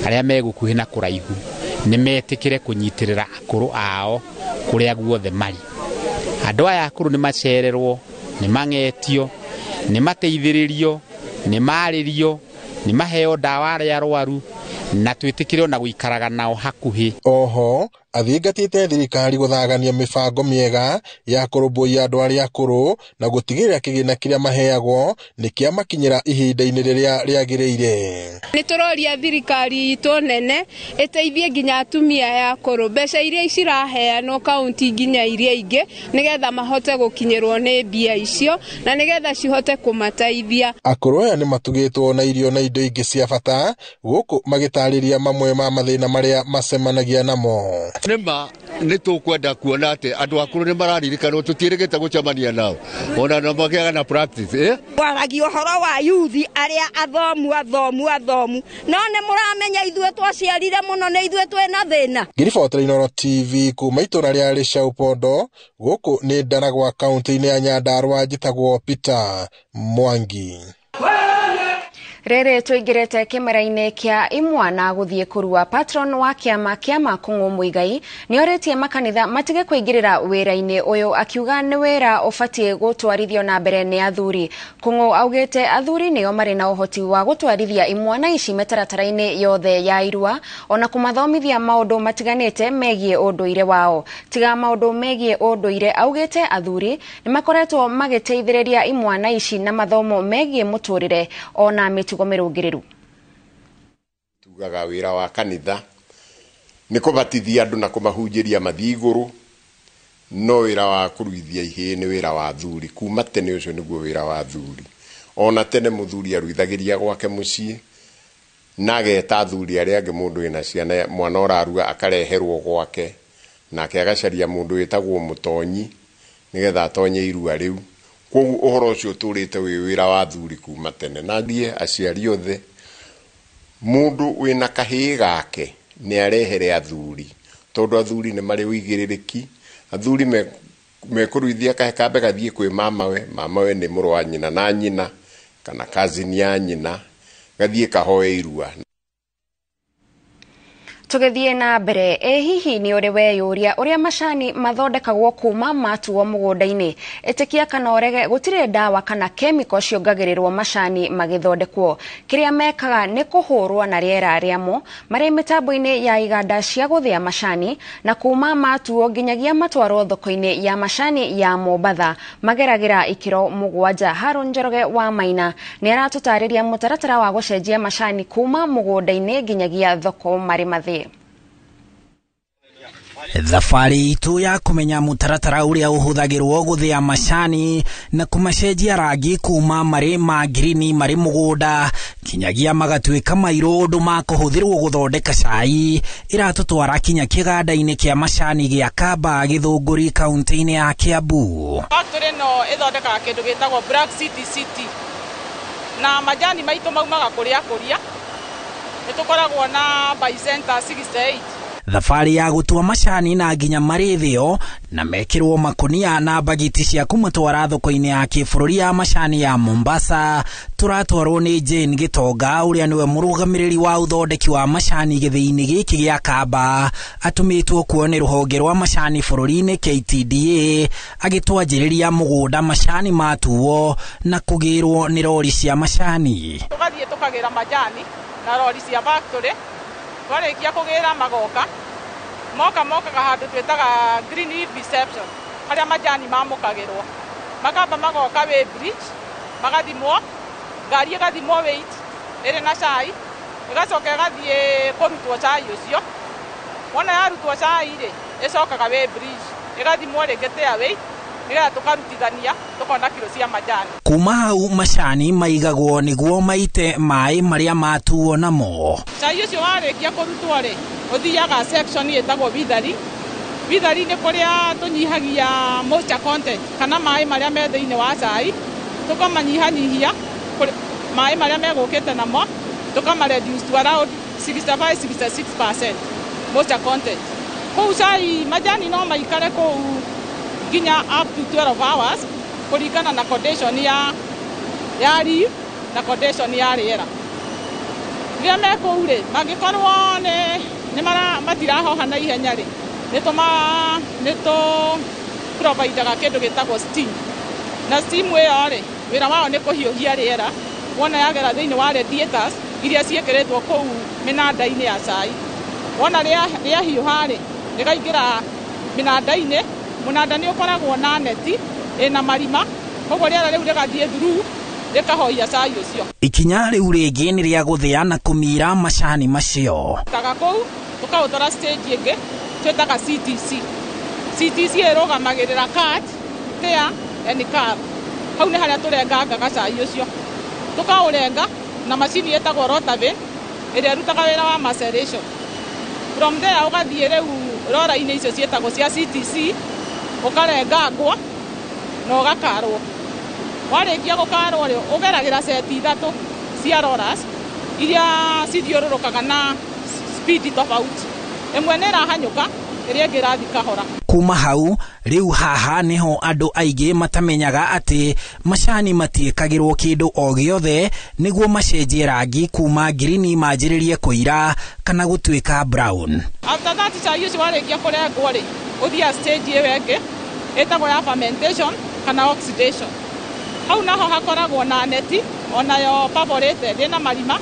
arĩa me gũkuhĩ na kũraihu nĩ metĩkĩre kũnyitĩrĩra akũrũ ao kũrĩa guothe marĩ. Andũ aya akũrũ nĩ macererwo, nĩ mang'etio, nĩ mateithĩrĩrio, nĩ marĩrio, nĩ maheo ndawa arĩa arwaru, na twĩtĩkĩre ona gũikaraga nao hakuhĩ. Oho Athingatĩte thirikari gũthagania mĩbango mĩega ya kũrũmbũiya andũ arĩa akũrũ na gũtigĩrĩra kĩgĩna kĩrĩa maheagwo nĩ kĩamakinyĩra ihinda-inĩ rĩrĩa rĩagĩrĩire. Nĩ tũroria thirikari itũ nene ĩteithie nginya atumia aya akũrũ mbeca iria ciraheanwo kaunti nginya iria ingĩ nĩgetha mahote gũkinyĩrwo nĩ mbia icio na nĩgetha cihote kũmateithia. Akũrũ aya nĩ matugĩtwo na irio na indo ingĩ cia bata gũkũ magĩtarĩria mamwe ma mathĩna marĩa macemanagia namo. Nĩma nĩ tũkwenda kuona atĩ andũ akũrũ nĩ mararirikanwo, tũtiĩrĩgĩte gũcemania nao ona no magĩaga na practice. Waragia ũhoro wa yuthi arĩa athomu athomu athomu, no nĩ mũramenya ithuĩ twaciarire mũno nĩ ithuĩ twĩna thĩna. Ngĩribotera Inooro TV kuma itũra rĩa Rĩcau Pondo, gũkũ nĩ Ndaragwa kaunti-inĩ ya Nyandarua, njĩtagwo Peter Mwangi. Rĩrĩ tũingĩrĩte kĩmera-inĩ kĩa imwana gũthiĩ kũrua, patron wa kĩama kĩa Makũng'ũ Muigai nĩorĩtie makanitha matige kũingĩrĩra wĩra-inĩ ũyũ, akiuga nĩ wĩra ũbatiĩ gũtwarithio na mbere nĩ athuri. Kũng'ũ augĩte athuri nĩo marĩ na ũhoti wa gũtwarithia imwana ici mĩtaratara-inĩ yothe ya irua, ona kũmathomithia maũndũ matiganĩte megiĩ ũndũire wao. Tiga maũndũ megiĩ ũndũire, augĩte athuri nĩmakoretwo magĩteithĩrĩria imwana ici na mathomo megiĩ mũtũrĩre ona mĩtugo mĩrũngĩrĩru. Tugaga wĩra wa kanitha nĩ kũbatithia andũ na kũmahunjĩria mathiĩ igũrũ, no wĩra wa kũruithia ihĩĩ nĩ wĩra wa athuri. Kuma tene ũcio nĩguo wĩra wa athuri. Ona tene mũthuri aruithagĩria gwake mũciĩ na ageta athuri arĩa angĩ, mũndũ wĩna ciana, mwana ũrarua akareherwo gwake, nake agacaria mũndũ wĩtagwo mũtonyi nĩgetha atonye irua rĩu. Kwoguo ũhoro ũcio ũtũrĩte wĩ wĩra wa athuri kuma tene. Na thiĩ aciari othe, mũndũ wĩna kahĩĩ gake nĩ arehere athuri, tondũ athuri nĩ marĩ ũigĩrĩrĩki. Athuri mekũruithia kahe kambe gathiĩ kwĩ mamawe, mamawe nĩ mũrũ wa nyina na nyina kana cousin ya nyina, gathiĩ kahoe irua. Tũgĩthiĩ na mbere, ĩ hihi nĩ ũrĩ weyũria ũrĩa macani mathondekagwo kuma matuo mũgũnda-inĩ? Ĩtĩkia kana ũrege, gũtirĩ ndawa kana kemiko ciongagĩrĩrwo macani magĩthondekwo. Kĩrĩa mekaga nĩ kũhũrwo na rĩera rĩamo marĩ mĩtambo-inĩ ya iganda cia gũthĩa macani, na kuma matuo nginyagia matwarwo thoko-inĩ ya macani ya Mombatha mageragĩra ikĩro 7. Harũn Njoroge wa Maina nĩ aratũtarĩria mũtaratara wa gũcenjia macani kuma mũgũnda-inĩ nginyagia thoko marĩ mathĩe. Thabarĩ itũ ya kũmenya mũtaratara ũrĩa ũhũthagĩrwo gũthĩa macani na kũmacenjia rangi kuma marĩ ma ngirini marĩ mũgũnda kinyagia magatuĩka mairũ ũndũ makũhũthĩrwo gũthondeka cai ĩratũtwara kinya kĩganda-inĩ kĩa macani gĩa Kamba Gĩthũngũri kaunti-inĩ ya Kiambu. Factory ĩno ĩthondekaga kĩndũ gĩtagwo Black City City, na majani maitũ maumaga kũrĩa kũria nĩ tũkoragwo na buy center 68. Thabarĩ ya gũtua macani na nginya marĩthĩo na mekĩrwo makonia na bagiti cia kũmatwara thoko-inĩ ya kĩbũrũri ya macani ya Mombasa tũratwarwo nĩ Jane Gĩtonga ũrĩa nĩwe mũrũgamĩrĩri wa ũthondeki wa macani gĩthĩi-inĩ gĩkĩ gĩa Kamba, atũmĩtwo kuo nĩ rũhonge rwa macani bũrũri-inĩ KTDA, agĩtwanjĩrĩria mũgũnda macani matuo na kũgĩrwo nĩ rori cia macani. Tũgathiĩ tũkagĩra majani na rori cia factory, twarĩkia kũgĩra magoka moka mokaga handũ twĩtaga green leaf reception harĩa majani mamũkagĩrwo, makamba magoka weigh bridge magathimwo, ngari ĩgathimwo weight ĩrĩ na cai, ĩgacoka ĩgathiĩ kũrutwo cai ũcio. Wona yarutwo cai rĩ, ĩcokaga weigh bridge ĩgathimwo rĩngĩ tare weight nĩgetha tũkarutithania tũkona kiro cia majani. Kuma hau macani maigagwo nĩguo maite maĩ marĩa matuo namo. Cai ũcio warĩkia kũrutwo rĩ, ũthiaga section ĩtagwo withering. Withering nĩ kũrĩa tũnyihagia moisture content kana maĩ marĩa me thĩinĩ wa cai, tũkamanyihanyihia maĩ marĩa megũkĩte namo, tũkama reduce to around 65-66% moisture content. Kũu cai majani no maikare kũu nginya up to 12 hours kũringana na condition ya leaf na condition ya rĩera. Rĩrĩa me kũu rĩ, mangĩkorwo nĩ matirahoha na ihenya rĩ, nĩ tũ providaga kĩndũ gĩtagwo steam. Na steam ĩyo rĩ, wĩra wao nĩ kũhiũhia rĩera, wona yagera thĩinĩ wa radiators iria ciĩkĩrĩtwo kũu mĩnanda-inĩ ya cai. Wona rĩahiũha rĩ, Rĩkaingĩra mĩnanda-inĩ. Mũnanda nĩ ũkoragwo na neti ĩna marima, koguo rĩera rĩu rĩgathiĩ through rĩkahoia cai ũcio. Ikinya rĩu rĩngĩ nĩ rĩa gũthĩa na kũmira macani macio. Taga kũu tũkaũtwara stage ĩngĩ twĩtaga CTC. CTC ĩrũgamagĩrĩra cut, tear and carve. Hau nĩ harĩa tũrengangaga cai ũcio, tũkaũrenga na macini ĩtagwo rotavin ĩrĩa ĩrutaga wĩra wa maceration. From there ũgathiĩ rĩu rora-inĩ icio ciĩtagwo cia CTC, ũkarengangwo na ũgakarwo. Warĩkia gũkarwo rĩ, ũgeragĩra seti ithatũ cia rollers iria cithiũrũrũkaga na speed tofauti. Ĩmwe nĩ ĩrahanyũka, ĩrĩa ĩngĩ ĩrathiĩ kahora. Kuma hau rĩu haha nĩho andũ aingĩ matamenyaga atĩ macani matiĩkagĩrwo kĩndũ o gĩothe nĩguo macenjie rangi kuma ngirini manjĩrĩrie kũira kana gũtuĩka brown. After that cai ũcio warĩkia kũrengwo rĩ, ũthiaga stage ĩyo ĩngĩ ĩtagwo ya fermentation kana oxidation. Hau naho hakoragwo na neti onayo perforated ĩna marima.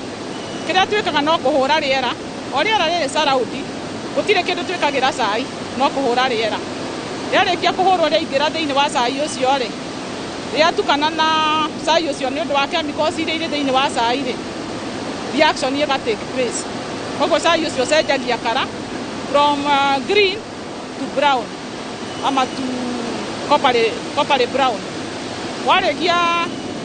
Kĩrĩa twĩkaga no kũhũra rĩera, o rĩera rĩrĩ surround, gũtirĩ kĩndũ twĩkagĩra cai, no kũhũra rĩera. Rĩarĩkia kũhũrwo rĩaingĩra thĩinĩ wa cai ũcio rĩ, rĩatukana na cai ũcio nĩ ũndũ wa chemicals iria irĩ thĩinĩ wa cai rĩ, reaction ĩga take place. Koguo cai ũcio ũcenjagia colour from green to brown ama to coppery brown. Warĩkia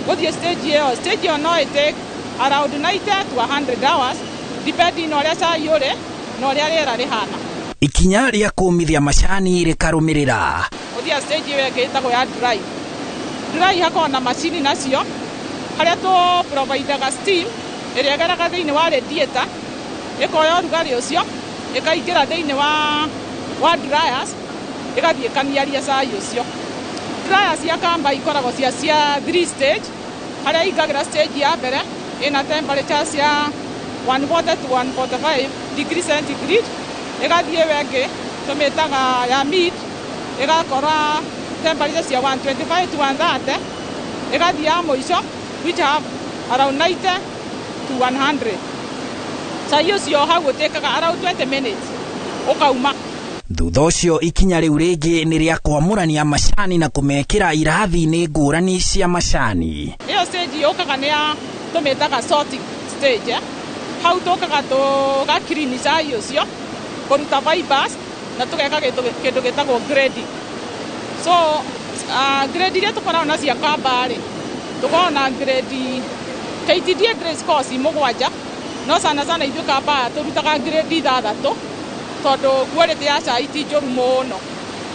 gũthiĩ stage ĩyo, stage ĩyo no ĩ take around 90 to 100 hours depending na ũrĩa cai ũrĩ na ũrĩa rĩera rĩhana. Ikinya rĩa kũmithia macani rĩkarũmĩrĩra. Ũthiaga stage ĩyo ĩngĩ ĩtagwo ya dry. Dry hakoragwo na macini nacio harĩa tũ providaga steam ĩrĩa ĩgeraga thĩinĩ wa radiator, ĩkoya ũrugarĩ ũcio ĩkaingĩra thĩinĩ wa dryers, ĩgathiĩ ĩkaniaria cai ũcio. Dryers cia Kamba ikoragwo cia 3 stage, harĩa ingagĩra stage ya mbere ĩna temperature cia 140 to 145 degree centigrade, ĩgathiĩ ĩyo ĩngĩ tũmĩtaga ya mid, ĩgakora temperature cia 125 to 130, ĩgathiĩ ya mũico which have around 90 to 100. Cai ũcio hau ũtĩkaga around 20 minutes ũkauma. Thutha ũcio ikinya rĩu rĩngĩ nĩ rĩa kwamũrania macani na kũmekĩra irathi-inĩ ngũrani cia macani. Ĩyo stage yũkaga nĩ ya tũmĩtaga sorting stage. Hau tũkaga tũga clean cai ũcio, kũruta fibers na tũgeka kĩndũ gĩtagwo grading. So grade iria tũkoragwo nacio Kamba rĩ, tũkoragwo na grade KTDA grade scores 7, no sana sana ithuĩ Kamba tũrutaga grade 6 tondũ quality ya cai ti njũru mũno.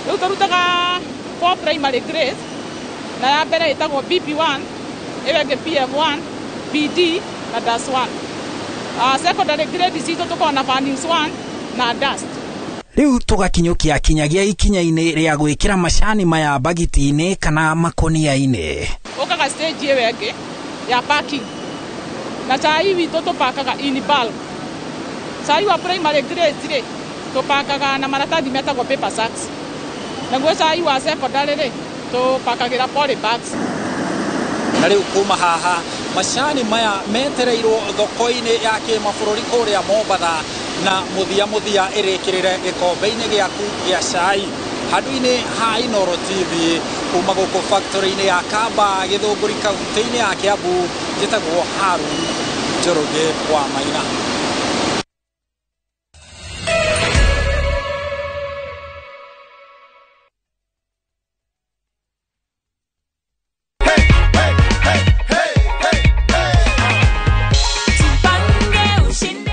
Rĩu tũrutaga 4 primary grades, na ya mbere ĩtagwo BP1, ĩyo ĩngĩ PF1, BD na DAS 1. Secondary grade citũ tũkoragwo na Fannings 1 na dust. Rĩu tũgakinyũkia kinyagia ikinya-inĩ rĩa gwĩkĩra macani maya bagiti-inĩ kana makonia-inĩ. Ũkaga stage ĩyo ĩngĩ ya packing, na cai witũ tũpakaga in bulk. Cai wa primary grade rĩ, tũpakaga na maratathi metagwo paper sacks, naguo cai wa secondary rĩ, tũpakagĩra poly bags. Na rĩu kuma haha macani maya metereirwo thoko-inĩ ya kĩmabũrũri kũrĩa Mombatha, na mũthia mũthia ĩrĩkĩrĩre gĩkombe-inĩ gĩaku gĩa cai handũ-inĩ ha Inooro TV kuma gũkũ factory-inĩ ya Kamba Gĩthũngũri kaunti-inĩ ya Kiambu. Njĩtagwo Harun Njoroge wa Maina.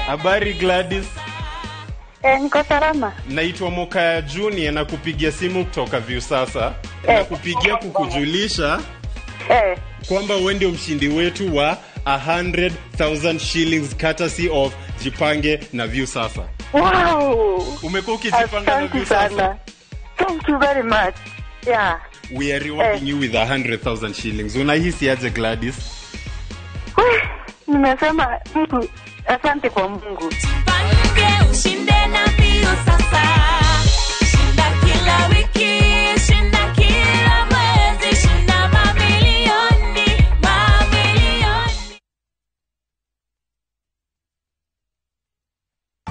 Habari Gladys. Niko salama. Naitwa Mokaya Junior na kupigia simu kutoka Viusasa. Na kupigia kukujulisha kwamba wewe ndio mshindi wetu wa 100,000 shillings courtesy of Jipange na Viusasa. Wow. Umekuwa ukijipanga na Viusasa. Thank you very much. Yeah. We are rewarding you with 100,000 shillings. Unahisi aje Gladys? Nimesema Mungu, asante kwa Mungu. Jipange ushinde na Viusasa. Shinda kila wiki, shinda kila mwezi, shinda mamilioni, mamilioni.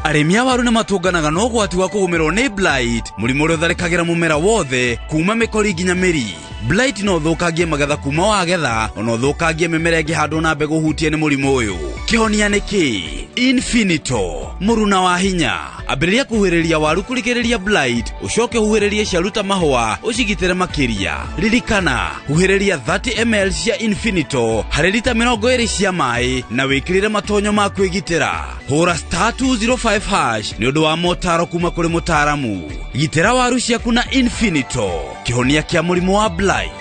Arĩmi a waru nĩ matũnganaga na ũgwati wa kũgũmĩrwo nĩ blight, mũrimũ ũrĩa ũtharĩkagĩra mũmera wothe kuma mĩkori nginya mĩri. Blight no ũthũkangie magetha kuma wagetha, ona ũthũkangie mĩmera ĩngĩhandwo na mbegũ hutie nĩ mũrimũ ũyũ. Kĩhonia nĩ kĩ? Infinito, mũruna wa hinya. Ambĩrĩria kũhuhĩrĩria waru kũrigĩrĩria blight, ũcoke ũhuhĩrĩrie ciaruta mahũa, ũcigitĩre makĩria. Ririkana, huhĩrĩria 30 ml cia Infinito harĩ rita 20 cia maĩ na wĩkĩrĩre matonyo ma kwĩgitĩra. Hũra *205# nĩ ũndũ wa motaro kuma kũrĩ mũtaaramu. Gitĩra waru ciaku na Infinito, kĩhonia kĩa mũrimũ wa blight.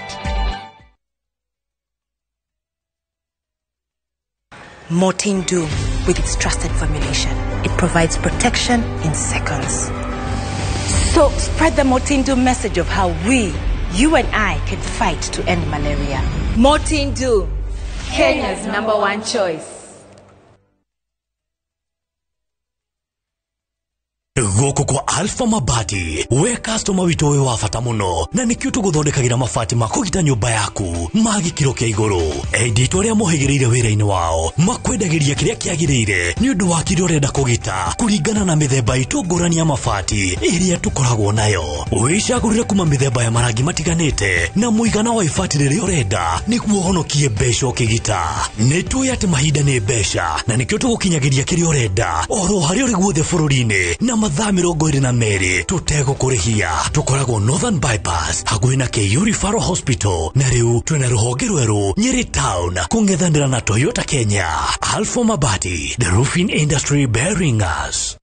Mortein Doom, with its trusted formulation, it provides protection in seconds. So spread the Mortein Doom message of how we, you and I, can fight to end malaria. Mortein Doom, Kenya's #1 choice. Gũkũ kwa Alpha Mabati, we customer witũ wĩ wa bata mũno, na nĩkĩo tũgũthondekagĩra mabati ma kũgita nyũmba yaku ma gĩkĩro kĩa igũrũ. Endia itũ arĩa mohĩgĩrĩire wĩra-inĩ wao makwendagĩria kĩrĩa kĩagĩrĩire nĩ ũndũ wa kĩrĩa ũrenda kũgita kũringana na mĩthemba itũ ngũrani ya mabati ĩrĩa tũkoragwo nayo. Wĩcagũrĩre kuma mĩthemba ya marangi matiganĩte na mũigana wa ibati rĩrĩa ũrenda nĩguo ũhonokie mbeca ũkĩgita. Nĩ tũĩ atĩ mahinda nĩ mbeca na nĩkĩo tũgũkinyagĩria kĩrĩa ũrenda oro harĩa ũrĩ guothe bũrũri-inĩ na mathaa 22 tũtegũkũrĩhia. Tũkoragwo Northern Bypass hakuhĩ na KU Referral Hospital, na rĩu twĩna rũhonge rwerũ Nyeri Town kũng'ethanĩra na Toyota Kenya. Alpha Mabati, the roofing industry bearing us.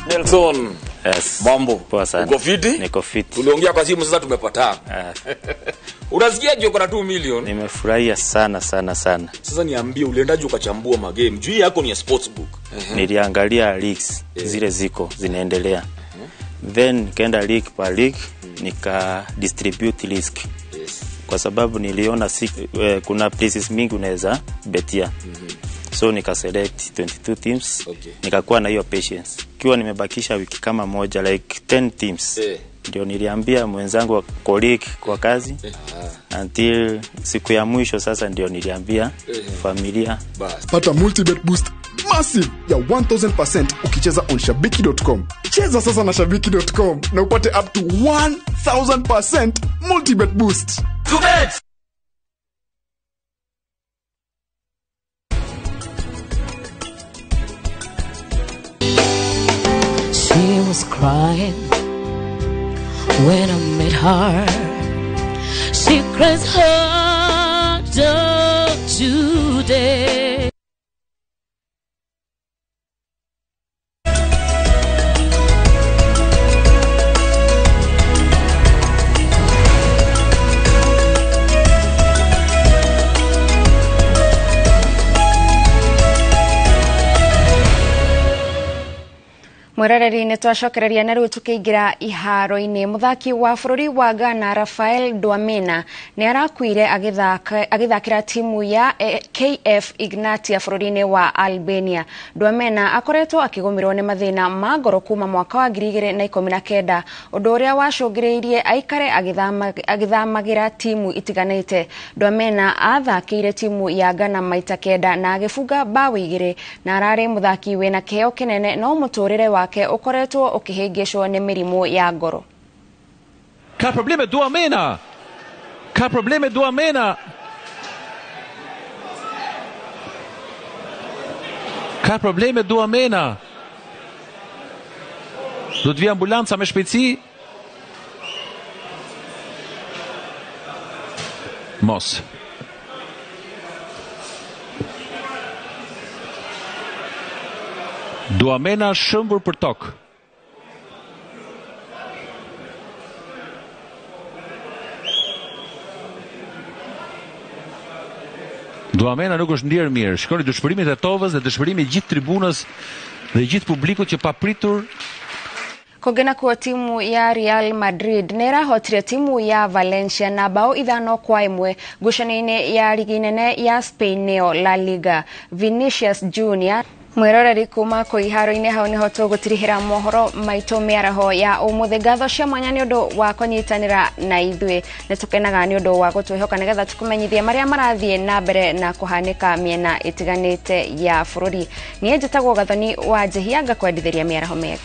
Nelson. Yes. Mambo. Poa sana. Uko fiti? Niko fiti. Tuliongea kwa simu sasa tumepatana. Unasikia je uko na 2 million? Nimefurahia sana sana sana. Sasa niambie uliendaje ukachambua magame? Juu yako ni ya sportsbook. Niliangalia leagues zile ziko zinaendelea. Then nikaenda league per league nika distribute risk. Yes. Kwa sababu niliona kuna places mingi unaweza betia. So nika select 22 teams. Okay. Nikakuwa na hiyo patience. Kiwa nimebakisha wiki kama moja like 10 teams. Ndio niliambia mwenzangu wa colleague kwa kazi. Until siku ya mwisho sasa ndio niliambia familia. Pata multibet boost massive ya 1000% ukicheza on shabiki.com. Cheza sasa na shabiki.com na upate up to 1000% multibet boost. To bet. She was crying when I met her. She cries harder today. Mwiroreri nĩ twacokereria na rĩu tũkĩingĩra iharo-inĩ. Mũthaki wa bũrũri wa Ghana Rafael Dwamena nĩ arakuire agĩthakĩra timu ya KF Ignatia bũrũri-inĩ wa Albania. Dwamena akoretwo akĩgũmĩrwo nĩ mathĩna ma ngoro kuma mwaka wa 2019, ũndũ ũrĩa wacũngĩrĩirie aikare agĩthamagĩra timu itiganĩte. Dwamena athakĩire timu ya Ghana maita 9 na agĩbunga mbaũ 2 na ararĩ mũthaki wĩna kĩheo kĩnene, no mũtũrĩre wake ũkoretwo ũkĩhĩngĩcwo nĩ mĩrimũ ya ngoro. Ka probleme Dwamena. Ka probleme Dwamena. Ka probleme Dwamena. Do të vi ambulanca me shpejtësi? Mos. Dwamena shëmbur për tokë. Dwamena nuk është ndjerë mirë. Shikoni dëshpërimin e Tovës dhe dëshpërimi i gjithë tribunës dhe gjithë publikut që papritur. Kũngĩ nakuo timu ya Real Madrid nĩ ĩrahotire timu ya Valencia na bao 5-1 ngucanio-inĩ ya ligi nene ya Spain nĩyo La Liga. Vinicius Junior Mwiroreri kuma kũ iharo-inĩ hau nĩho tũgũtirihĩra mohoro maitũ mĩaraho ya ũmũthĩ. Ngatho cia mwanya nĩ ũndũ wa kũnyitanĩra na ithuĩ, nĩ tũkenaga nĩ ũndũ wa gũtwĩhoka nĩgetha tũkũmenyithie marĩa marathiĩ na mbere na kũhanĩka mĩena ĩtiganĩte ya bũrũri. Niĩ njĩtagwo Gathoni wa Njĩhia, ngakwendithĩria mĩaraho mĩega.